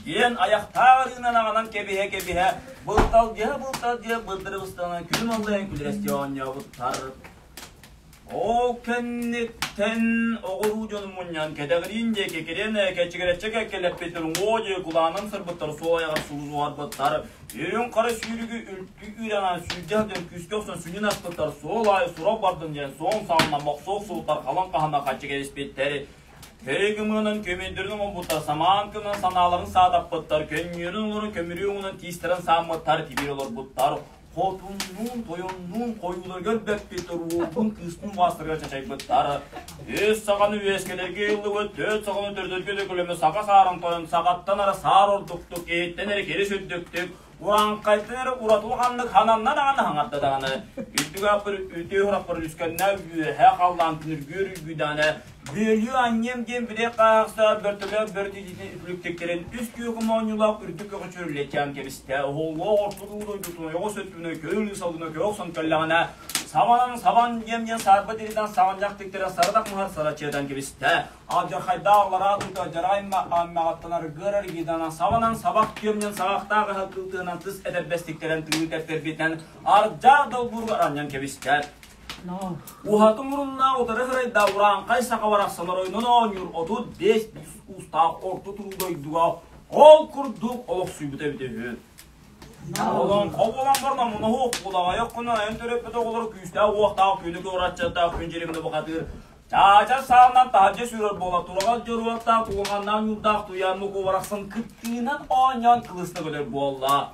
Диэн айахтаах арыынан аҕанан кэбиһэ-кэбиһэ, былталдьыһа-былталдьыһа бырдырыбыстанан күлүм аллайан күлүрэстии оонньообуттар. Ол кэнниттэн оҕуруу дьону мунньан кэтэҕириин диэки кириэн кэчигирэччэ кэккэлэппиттэр, уҥуо диэки кулаанан сырбыттар, суол айаҕар сулусуһарбыттар, үрүҥ хара сүүрүгү үлтү үүрэн сүүрдэ сылдьан күүскэ охсон сүнньүн аспыттар, суол аайы сурах бардын диэн суон саалынан бохсо охсубуттар, халыҥ хаһана хаччы кэбиспиттэр. Кэрэ кымыынан көмүөллэрин оҥорбуттар, самаан кымынан санааларын саатаппыттар, көнньүөрүн олорон көмүрүө уҥунан тиистэрин сааммыттар, тибиир олорбуттар. Хотуннуун, тойоннуун хойууларыгар бэппиттэр, уолбун, кыыстын баастарыгар чачайбыттар. Үс саҕаны үөскэлэргэ ыллыбыт, төрт саҕаны төрдөргө төкүлөмө саха саарын тойон саҕаттан ара саар ордуктук, иһиттэн эрэ кирис үрдүктүк, Урааҥхайтан эрэ ураты улаханнык хананна даҕаны хаҥарда даҕаны, үрдүк ааппар үтүө сурахпар үскэннэ үөһэ халлаан күнүргүөр үргүйдэҕинэ, бүөлүү анньыам диэн билэ хаахса бөртөлөөх бөрт илиитин үтүлүктэктэрин үс күөх моонньулаах үрдүк көҕүчүр лэчээн кэбистэ, оһоллоох орто дойдутун ойоҕос өттүнэ көөл ысалына көөх сон кэллэҕинэ, сабанан сабан диэм диэн саарба тиритэн саҕынньах тиктэрэ сарадах муһар сарачыатан кэбистэ. Алдьархайдаах аллараа тута дьарай маҕаттанар ыар аргыыданан сабанан сабах түөмнэн саҕахтаах ыһа кылтыынан тыс этэрбэстиктэрэн тыы тэптэрбитинэн ардьаах долбуурга аранньан кэбистэ. Уһаты муруннаах утары сырайда урааҥхай саха барахсан оройунан оонньуур 35 уустаах орто туруу дойдуга ол курдук олохсуйбута эбитэ үһү. Олоҥхо буолан баран омунаһу кулаҕайах гынан айан төрөппүт оҕолоро күүстээх уохтаах күнү куораччаттаах күн дьиримини бухатыыр Чаачар саалынан таһырдьа сүүрэр буола тураҕас дьоруоктаах куһаҕаннаах ньуурдаах туйааммы куобарахсан кыттыынан оонньоон кылыста көтөр буолла.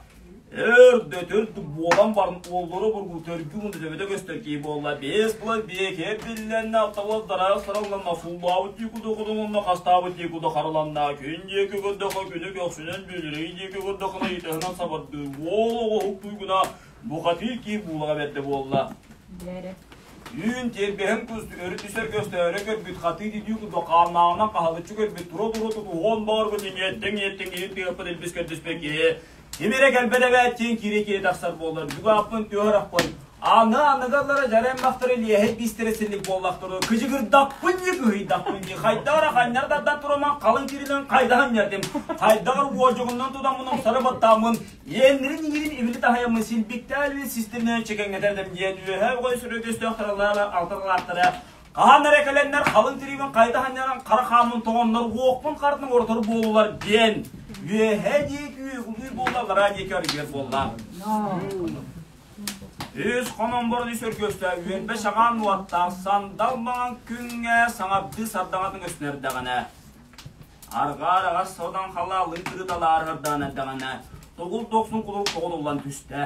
Өр да төрдүк буолан баран уоллара бургу төргү мунду төбөтө көстөр киһи буолла. Бээс була биэкэ биллэннэ алтабыл дарайа саралланна суллаабыт дии куду кудуҥунна хастаабыт дии куду хараланна күн диэки көрдөххө күнү көхсүнэн бүлүрэй диэки көрдөххүнэ итаһынан сабардыы уол оҕо уһуктуйгуна бухатыыр киһи буулаҕа бэрдэ буолла. Үүн тиэрбэһин кус өрүт түсэр көстөөрө көрбүт, хатыы дидүү курдук хааннааҕынан хаһалыччы көрбүт, тура-тура тутуһуон баҕарбыт иҥиэттиҥ-иҥиэттиҥ иһит тыаппыт илбис көрдөспөт киһи. Ким эрэ кэлбэт эбээт диэн киирэ-киирэ тахсар буоллар, бүгүн ааппын түһэр ахпын. Аны аныгалара дьараймахтары лиэһэй биистэрэ силик буоллахтара кыдьыгырдаппын дии кыһыйдахпын дии хайдах эрэ ханньар тардан тураман халыҥ киринэн хайдах анньардым хайдах эрэ уодьугунан тутаммын умсары баттааммын иэннэрин иҥирин ибили таһайаммын силбиктээн систиринэн чэкэҥнэтэрдим диэн үөһээ бөҕө сүрү көстөөхтөрө алталаахтара хаһан эрэ кэлэннэр халыҥ тириибин хайдах анньаран хара хааммын тоҕоннор уохпун хартын оротор буолулар диэн үөһээ диэки үөгүлүүр буолла аллараа диэки аргыар буолла. Үс хонон баран үс өргөстөө үөрбэ саҕаан уоттаах сандал маҥан күҥҥэ саҥардыы сардаҥатын өснөрдөҕүнэ, арҕаа араҕас содан халааллыы тырыталаарыһардаан эрдэҕинэ, тугул дохсун кулук тоҕулуллан түстэ.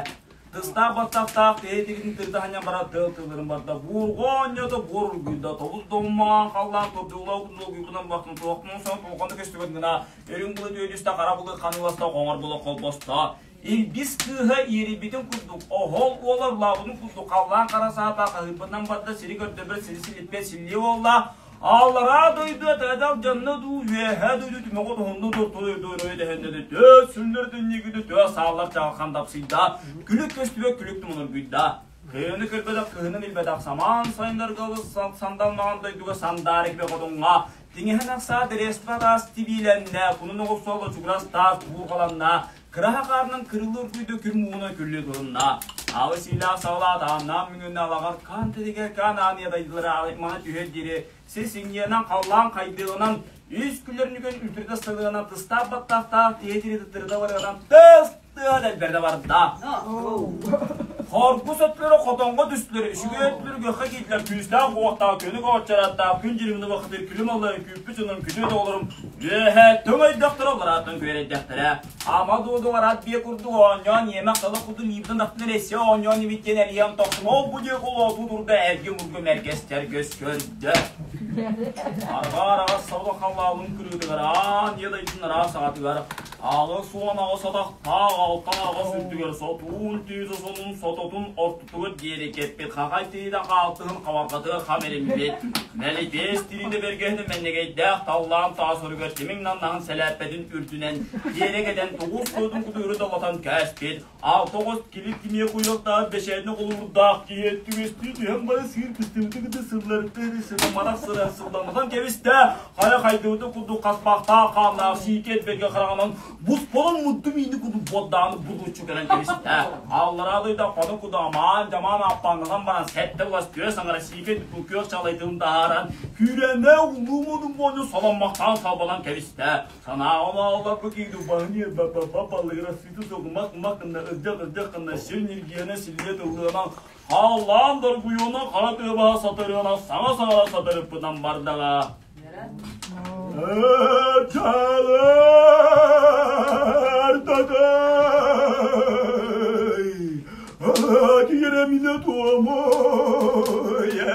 Тыстаах баттахтаах киһи тигитин тырыта ханньан барар тыал тылларын барда буурҕа оонньото буор ургуйда тобус доммаан халлаан турдуулаа кутулугуйбутун бахтын туохтун сон туохханы көстүбэт гына үрүҥ былыт үөдүстэ хара былыт ханыыласта хоҥор былыт холбосто Илбис кыыһа иэрийбитин курдук, оһол уола ыллаабытын курдук халлаан хара саата хаһыырбытынан барда, сири көрдөбөр сири силиппэт силлиэ буолла. Аллараа дойду тыадал дьонно дуу, үөһээ дойду түмэҕи туһунну туртуй дуруй дэһэннэди төө сүллэр түннүгүдү төө сааллар чаҕылхан дапсыйда, күлүк көстүбэт күлүк тумунургуйда. Кыһыны көрбөтөх кыһынын билбэтэх самаан сайыннарга сандалмаҕан дойдуга сандаары кибэ хотуҥҥа тиҥэһэн ахсаа дэриэспэ таас тибиилэннэ, кунун оҕурсуол очугурас таас буурҕаланна, Кыраһа хаарынан кырыллыы үргүйдэ күр мууна күллүү тутунна. Аалы сиилээх саҕалаат ааннаан мүҥүннэ алаҕар хаан тэтигэр хаан ааныйа дайдылара мана түһэр диэри сир сиҥниэнэн халлаан хайдыаҕынан үс күллэрнүгэн үлтүрүтэ сылыанан тыстаах баттахтаах тиһэ тири тырыта барыанан тыс тыа дэлбэрдэ барда. Хоргус өттүлэрэ хотоҥҥо түстүлэр, үчүгэй өттүлэрэ гөххө киирдилэр, күүстээх уохтаах, көнүк ооччараттаах, күн дьиримини бахытыр күлүм алларын күүппүт дьонум, күтүөт оҕолорум үөһэ төҥөйдөхтөрө, олорааттан күөрэйдэхтэрэ. Ама дуодугар ат биэ курдук оонньоон, иэмэх тала курдук миибитин тахтын эссе оонньоон ибиттиэн эрийэн тохтум, ол бу диэки улуотуу турда эргим-ургум эргэс-тэргэс көрдө. Арҕаа араҕас сабыла халлаалын кырыытыгар аан ийэ дойдун араас саҕатыгар 88 атахтаах алта аҕыс үрдүгэр сотуун түүтэ сонун сототун ортотугар диэри кэппит хахай тириитэ хаалтыһын хабарҕатыгар хам эриммит мэлипиэс тириитэ бэргэһэтин мэннэгэйдээх таллаан таас оругар тимиҥ наннаһын сэлээппэтин үрдүнэн тиэрэ кэтэн тоҕус суотун кутуйру долотон кээспит алта оҕус килик кимиэ куйуохтаах бэшээннэ холуурдаах киһи түгэстии түһэн бары сыыр кыстыбыты кытта сылларыттан сыламматах сыра сылламматан кэбистэ хайа хайдыбыты курдук хаспахтаах хааннаах сиикэ этбэргэ хараҕынан бусполон мудду миини курдук буордааны бургуччу кэлэн кэбистэ аллараа дойду аппаны кудамаан дьамаан аппаҥнатан баран сэттэ улас күөс аҥара сиикэ күөх чалайтын таһааран күүрээннээх улуу модун буонньу соломмохтоон салбанан кэбистэ Санааҕа баалларбы киирди баһыны ба-ба-ба балыгыра сыты соҕумах мах гына ырдьах-ырдьах гына сир ньиргиэнэ силлиэ тыллыанан хааллаан доргуйуона хара тыабаһа сатарыана саҥа-саҥара сатарыппытан бардаҕа. Чалар татай Тиеремине туомо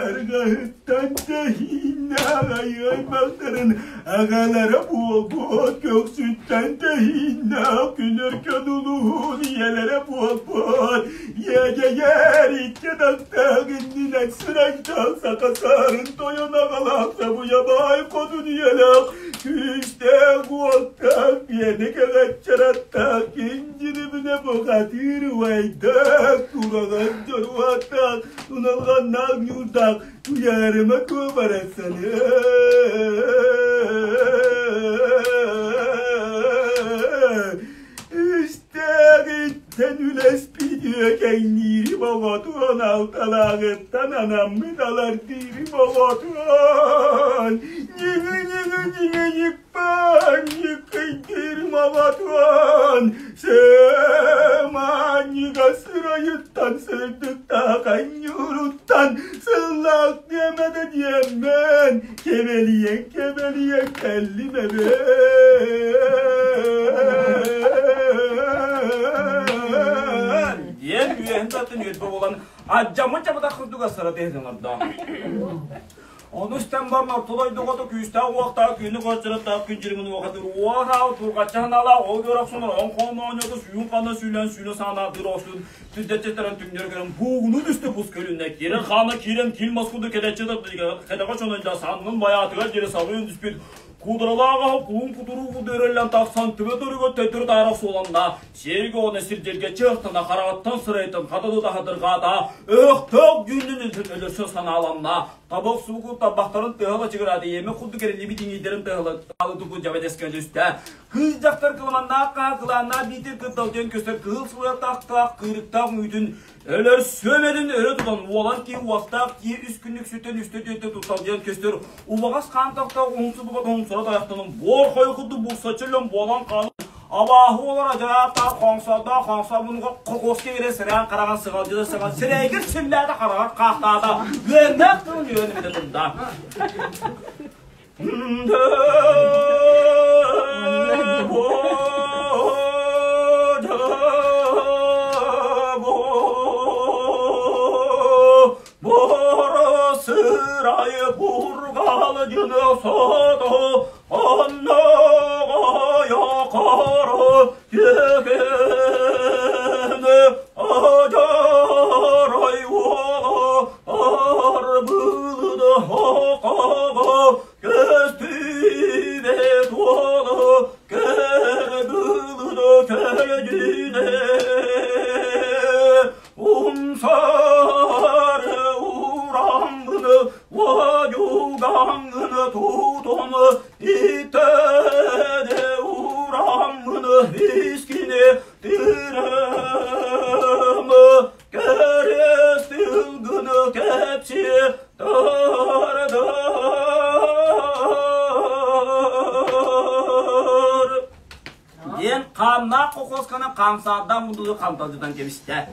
Яргаһыттан тэһииннээх айыаймахтарын Аҕалара буолбут көхсүттэн тэһииннээх күнүркэн улуһун ийэлэрэ буолбут иэдэйэр икки атахтаах иннинэн сырайдаах саха саарын тойон аҕалаах сабыйабай хотун ийэлээх күүстээх уоттаах биэни кэҕэччэраттаах киндьирибинэ бухатыыр убайдаах тураҕас дьоруоттаах уналҕаннаах ньуурдаах Туйаарыма куобарасаны Үстээҕиттэн үлэспит үөкэҥниири боҕотуон алталааҕыттан анаммыт алардыыры боҕотуон ньыгы-ньыгы-ньыгы Паанньыккыйдыыр маҕатуон Сымаанньыга сырайыттан сырдыктаах анньууруттан сыллаах диэмэ да диэммэн кэбэлийэн кэбэлийэн кэллим эбээ диэн үөһүн татын үөрбэ буолан адьаммыт дьабытах курдук сыра тиһин оҥордо. Ону истэн баран орто дойдуга күүстээх уохтаах күнү көрдөрөттөөх күн дьиримин уохатыр уоһаау тургачча ханаалаах ол көрөхсүн оҥ хоон оонньоото сүүн хана сүүлэн сүүнэ саанаатыр охсун түрдэччэтэрэн түҥнэр көрөн буугуну түстэ бус көлүннэ кирен хаана киирэн кил маскуду кэдэччэ кэдэҕэ чонойда саннын байаатыгар диэри сабыйын түспүт. Куударалаах аһа куун кутуруу кудуөрөллөн тахсан төбө төрүгө төттөрү таара суоланна. Сиэргэ уонна сирдэргэ чыахтана хараҕыттан сырайтан хатылы таһадырҕаата. Өөхтөөх дьүннүн өлөрсө санааланна. Табах сууку табахтарын тыаһа чыгыраата иэмэ курдук эриллибит иҥиирдэрин тыаһала дьабэдэскэ түстэ. Кыыс дьахтар кыламаннаах хаа кылааннаах биитин кытталдьан көстөр кыһыл сылыатаахтаах кыырыктаах үүтүн өлөр сүөмэтин өрө тутан уолан киһи уостаах киһи үс күннүк сүтэн үстэ түөттэ тутталдьан көстөр убаҕас хаан тахтаах уһунсубуга тоһумсура тайахтанан буор хойу курдук бурсачыллан буолан хаалан абааһы олор адьарааттаах хоҥсордоох хоҥсор мунуга кокоска киирэн сыраан хараҕын сыҕалдьыта сыҕал сирэйгэр силлээтэ хараҕар хаахтаата үөннээх тылын үөн эбитэ турда. Сырайы бургалы дьыны сото онноҕойо хоро түгүнү одорой уолу Арбылыды хоқоға көстүбе туолу көрбүлүдө көрдүнэ умсары ураңгыны вадюгаңгыны тутумы итеде ураңгыны искине тирэмы Кэрэ сылгыны кэпсиэ тардар Диэн хааннаах кокосканы хаамсаардаах мудулу ханталдытан кэбистэ.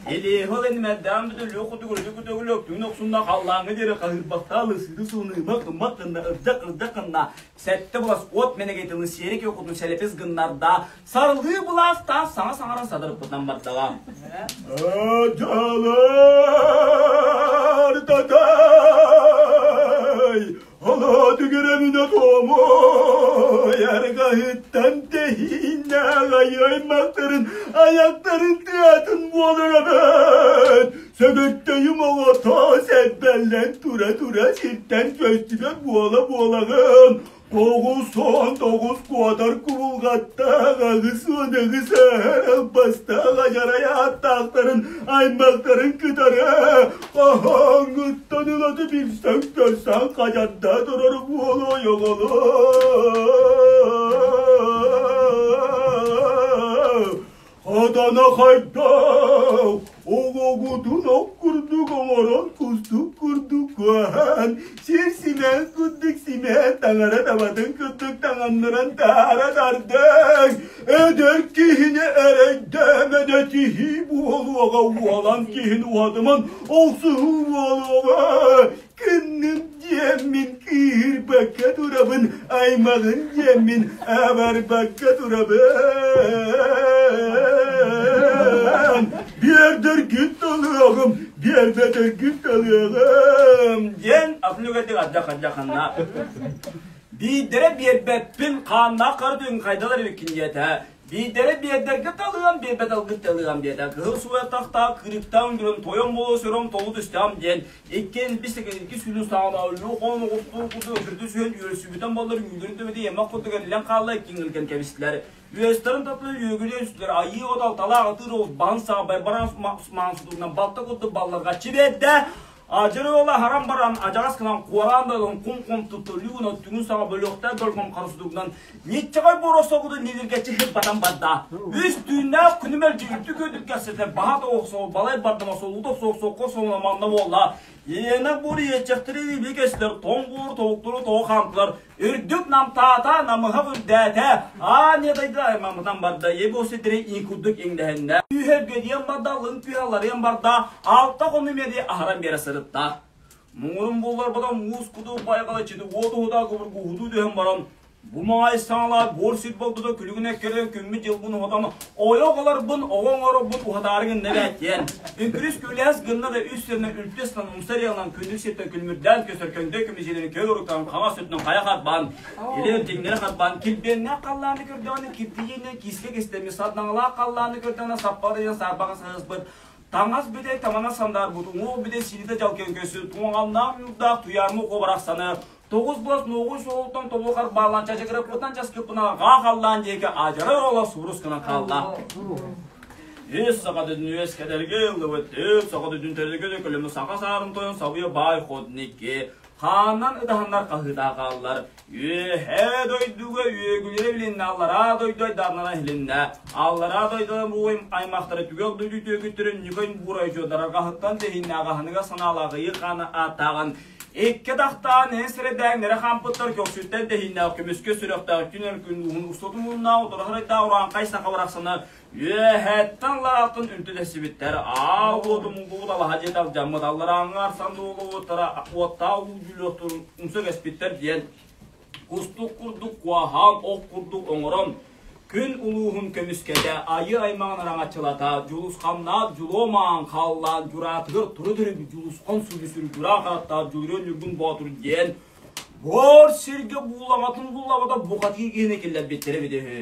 Илиэһил инмэрдээн бүтүлүү кутугурду күтөгүлү өктүн охсунна халлааҥҥа диэри хаһыырбахтаа лысыды сууныымах ыммах гынна ырдьах ырдьах гынна сэттэ булас от мэнэгэтилин сиэрик йокутун сэлэпис гыннарда Сарлыы былаастаах саҥа саҥаран садырыппытынан бардаҕа. Дьалар татай, Алаатыгырамына туомой, аргаһыттан тэһииннээх айаймахтарын аяктарын тыатын буолар эбээт. Сөбөттөйүм оҕото сэрбэллэн тура-тура сиртэн көстүбэт буола-буолаҕын. 99 куотар кубулҕаттаах, 88 ааһар албастаах адьарай ааттаахтарын аймахтарын кытары хаһааҥҥыттан ылаты билсэн көрсөн хадьарда турар буолуо Адана хайдах оҕоҕутун ох курдук оҥорон кустук курдук куһаан, сир симээн курдук симээн таҥара табатын курдук таҥаннаран таара тардыҥ, эдэр киһини эрэйдээмэ да тиһии буолуоҕа уолан киһини уһатыман охсуһуу буолуоҕа Күннүм диэммин кыыһырбакка турабын, аймаҕын диэммин абарбакка турабын. Биэрдэргин талыаҕым, биэрбэтэргин талыаҕым диэн атын үгэдик ардах-ардаханна биирдэрэ биэрбэппин хааннаах хара түҥ хайдалар эбиккин диэтэ Биирдэрэ биэрдэргэ талыам, биэрбэт алгыт талыам диэтэ. Кыһыл суя тахтаах кырыктаан көрөн тойон буола сөрөм толу түстэҕим диэн иккиэн бис икки сүлү саҕана өлүү хоон оҕустуу курдук өтөрдү сүһэн үөрсүбүтэн буоллар үүннэрин төбөтө иэмэх курдук эриллэн хаалла иккиҥ ылган кэбистилэр. Үөстэрин таптыы үөгүлүөн сүтүлэр айыы отал талаах ытыыр оҕус баһын саҕа байбаран маҥан сутугунан балта курдук балларга чибиэрдэ Адьыр уола харан баран адьаҕас гынан куораан дойдун кум-кум туттуллуу гына түҥүн саҕа бөлүөхтээх доргом харысудугунан ниччаҕай буоросогутун нилиргэччи хырбатан барда. Үс түүннээх күнү мэлдьи үрдүк үрдүккэ сытар баһа тоҕохсоо балай бардама солуута суох соҥуна манна буолла. Иэнэх буор иэччэхтэри илии кэстилэр, тоҥ буор тобуктуру тоҕо хаамтылар, Үрдүк намтаата, намыһах үрдээтэ, аан дайда аймаммытан барда, ебо ситири ии курдук иҥнэһиннэ. Күүһэргэ диэн барда, лыҥ күүһэ ларыйан барда, алта хонуу мэди аһаран биэрэ сырытта. Муҥурун булларбата муус куту байҕала чити уот уһута кубургу уһутуу түһэн баран, бу маай саҥалаах буор сир болдута күлүгүнэ кэлэн күммүт дьылбын уһатан Ойох ыларбын, оҕо оҥоробун уһатаары гынна эбээт диэн. Үҥкүрүс күлээс гынна да үс сиринэн үлтү ыстан умса риалынан күндүк сиртэн күлүмүрдээн көсөр көҥдөй көмүсиэлэрин көй уруктан хаҥас өттүнэн хайа харбаан, илин тиҥнэри харбаан, килбиэннээх халлааны көрдөҕүнэ киртийиинэн киискэ кистэммит сардаҥалаах халлааны көрдөҕүнэ саппарыйан саарбаҕа саһыспыт таҥас бүтэй тамана сандаарбыт уҥуох бүтэй сиитэ дьалкыйан көстүбүт туҥаҕаннаах ньуурдаах туйаарма уко барахсаны. Тоҕус буос нуоҕуй суолуттан тобук арбаалаан чачыгыраппытынан часкыппынан хааллаан диэки адьара ола сурус гынан хаалла. Үс саха дүн үөс кэдэргэ ыллыбыт, үс саха дүн тэргэ дөкөлөмү саха саарын тойон сабыйа баай ходникки хааннан ыдаһаннар хаһыытаа хааллар. Үөһээ дойдуга үөгүлэрэ билиннэ, аллараа дойду айдарнара иһилиннэ. Аллараа дойдуга бу аймахтара түгэх дойду түөкүттэрин ньукай буурайдьуодара хаһыттан тэһииннэ аҕаһыныга санаалаах ыйы хаана ааттааҕын Икки атахтаан эн сирэдээҥнэри хаампыттар көхсүттэн тэһииннээх көмүскэ сүрэхтээх күн өркүн уһун устатын муннаах утарыһарайдаах урааҥхай саха барахсаны үөһэттэн алларааттан үнтү тэссибиттэр аа уоту муҥкубут алаһа дьиэтэ алдьаммыт алларааҥҥы арсан дуолубуттара уоттаах уу дьүүлүөхтүн умса кэспиттэр диэн кустук курдук куоһаан ох курдук оҥорон күн улууһун көмүскэтэ айыы аймаҕын араҥаччылата дьулусханнаах дьулуомаан хааллаан дьураатыгар туру төрүбү дьулусхан сүрү дьураа хараттаах дьулуруон ньургун боотур диэн буор сиргэ буулаҕатын буллабата бухатыы киһини киллэрбиттэрэ эбитэ үһү.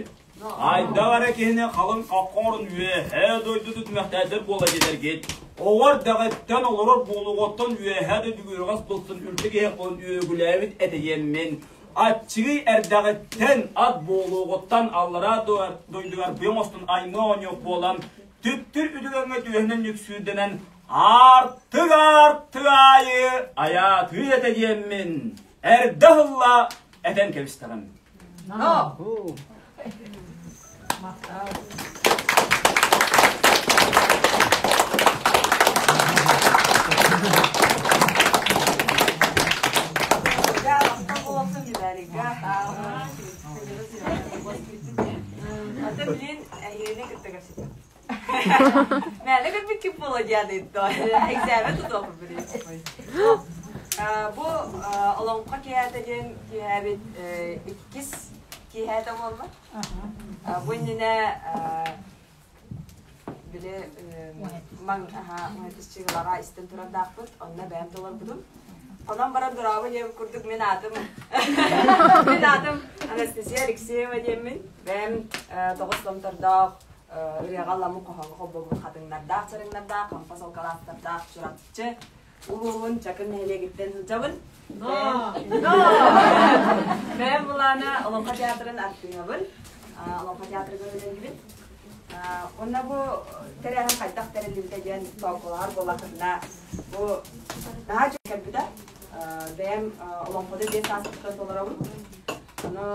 Айдах эрэ киһини халыҥ хаххоҥорун үөһээ дойду түмэхтээдэр буола дьэтэргит. Оҕор дэҕиттэн олорор буолуоҕуттан үөһээ дойду үөҕэс былтын үрдүк иһэх буолан үөгүлээбит этэйиэммин. Аччыгый эрдэҕиттэн ат буолуоҕуттан аллараа дойдугар быйаҥ остун аймыы оонньуох буолан түптүр үтүгэҥҥэ түөһүнэн нүксүүрдэнэн аартык аартык аайы айаатыы этэ диэммин эрдэ ыһылла этэн кэбистэҕим. No. Ата билин эһиэни кытта кэпсэтим. Мээлэ көрбүт ким буола диэн ыйтто. Экзамен тутуохпут билин. Бу олоҥхо киэһэтэ диэн киэһэбит иккис киэһэтэ буолла. Бу иннинэ били маҥ аһа истэн турардаахпыт, онно бэйэм толорбутум. Онон баран дорообо диэбит курдук мин аатым мин аатым Анастасия Алексеева диэммин. Бэйэм тоҕус томтордоох ырыаҕа ылламмыт хоһооҥҥо холбоммут хатыҥнардаах чарыҥнардаах хампа солкалаахтардаах Чурапчы улууһун Чакыр нэһилиэгиттэн сылдьабын. Бэйэм былаана Олоҥхо театрын артыыһабын. Олоҥхо театрыгар үлэлиибин. Уонна бу тэрээһин хайдах тэриллибитэ диэн тоокулаһар буоллаххытына, бу наһаа дьон кэлбитэ. Бэйэм олоҥхону биэс сааспыттан толоробун. Ону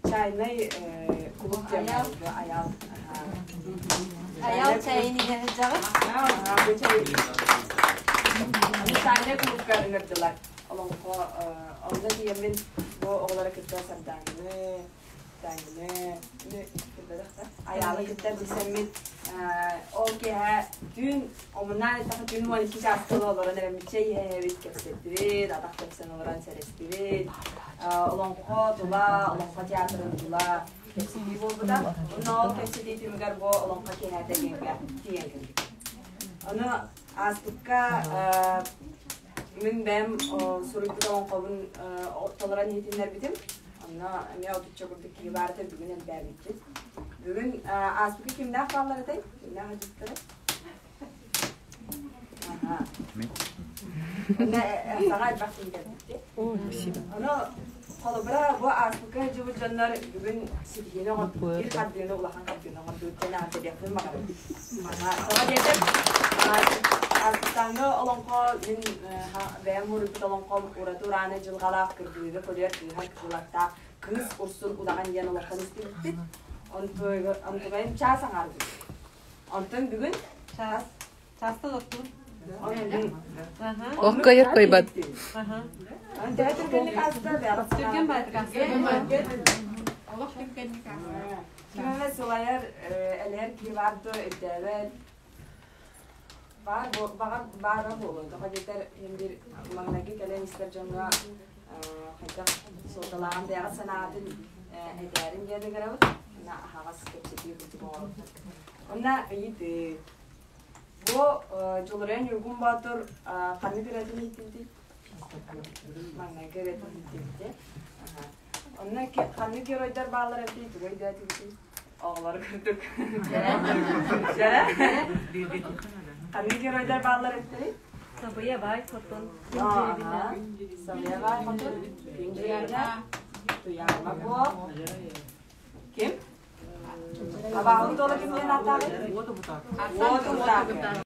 чайнай кулууп диэн Айаал. Айаал чайын иһэ сылдьаҕын? Чайнай кулуупка ыҥырдылар. Олоҥхо онно тиийэммин бу оҕолору кытта Сардаананы, Таанньаны Айаалы кытта билсэммит ол киэһэ түүн омуннаан эттэххэ түүн 12 чааска олорон эрэммит чэй иһэбит, кэпсэттибит, атах тэпсэн олорон сэрэстибит. Олоҥхо тула, олоҥхо театрын тула кэпсэтии буолбута. Онно ол кэпсэтии түмүгэр бу олоҥхо киэһэтэ тиийэн кэлбит. Ону ааспыкка мин бэйэм суруйбут олоҥхобун толорон иһитиннэрбитим. Онно эмиэ отучча курдук киһи баарыта бүгүн элбээбиппит. Бүгүн ааспыкка кимнээх бааллар этэй? Кимнээх ыдьыттара? Саҥа элбэх киһи кэлбит. Ону холобура бу ааспыкка сылдьыбыт дьоннор бүгүн ситиһиини оҥордубут, биир хардыыны улахан хардыыны оҥордубут диэн ааттыахпын баҕарабын. Тоҕо диэтэр ааспыттааҥҥы олоҥхо мин бэйэм уруйбут олоҥхом ураты урааны дьылҕалаах кыргыыга көлүөр кыыһар кылаттаах кыыс урсун удаҕан диэн олоҥхону истибиппит. Онтугайым чаас аҥаарбыт. Онтон бүгүн чаас Чаастан оттуун. Ох кыайар кыайбат. Түргэнник ааста Түргэн баайдык ааста. Олох түргэнник ааста. Кимэмэ сылайар, элэһэр киһи баар дуо өйдөөбөт. Баар баҕар баара буолуо. Тоҕо диэтэр иһин биир маҥнайгы кэлэн истэр дьоҥҥо хайдах суолталааҕын бэйэҕит санаатын этээрин диэн ыҥырабыт. Уонна аһаҕас кэпсэтии курдук оҥоробут. Онно ыйытыы. Бу Дьулуруйан Ньургун Боотур ханнык ырыатын иһиттибитий? Маҥнайгы ырыатын иһиттибит. Онно ханнык геройдар бааллар эбитий, тугу өйдөөтүбүтүй? Оҕолору курдук. Ханнык геройдар бааллар эбитий? Сабыйа баай хотун. Сабыйа баай хотун. Күн Дьиэринэ. Туйаарма Куо. Ким? Абааһы туола ким диэн ааттааҕый? Уоту Бутаакы.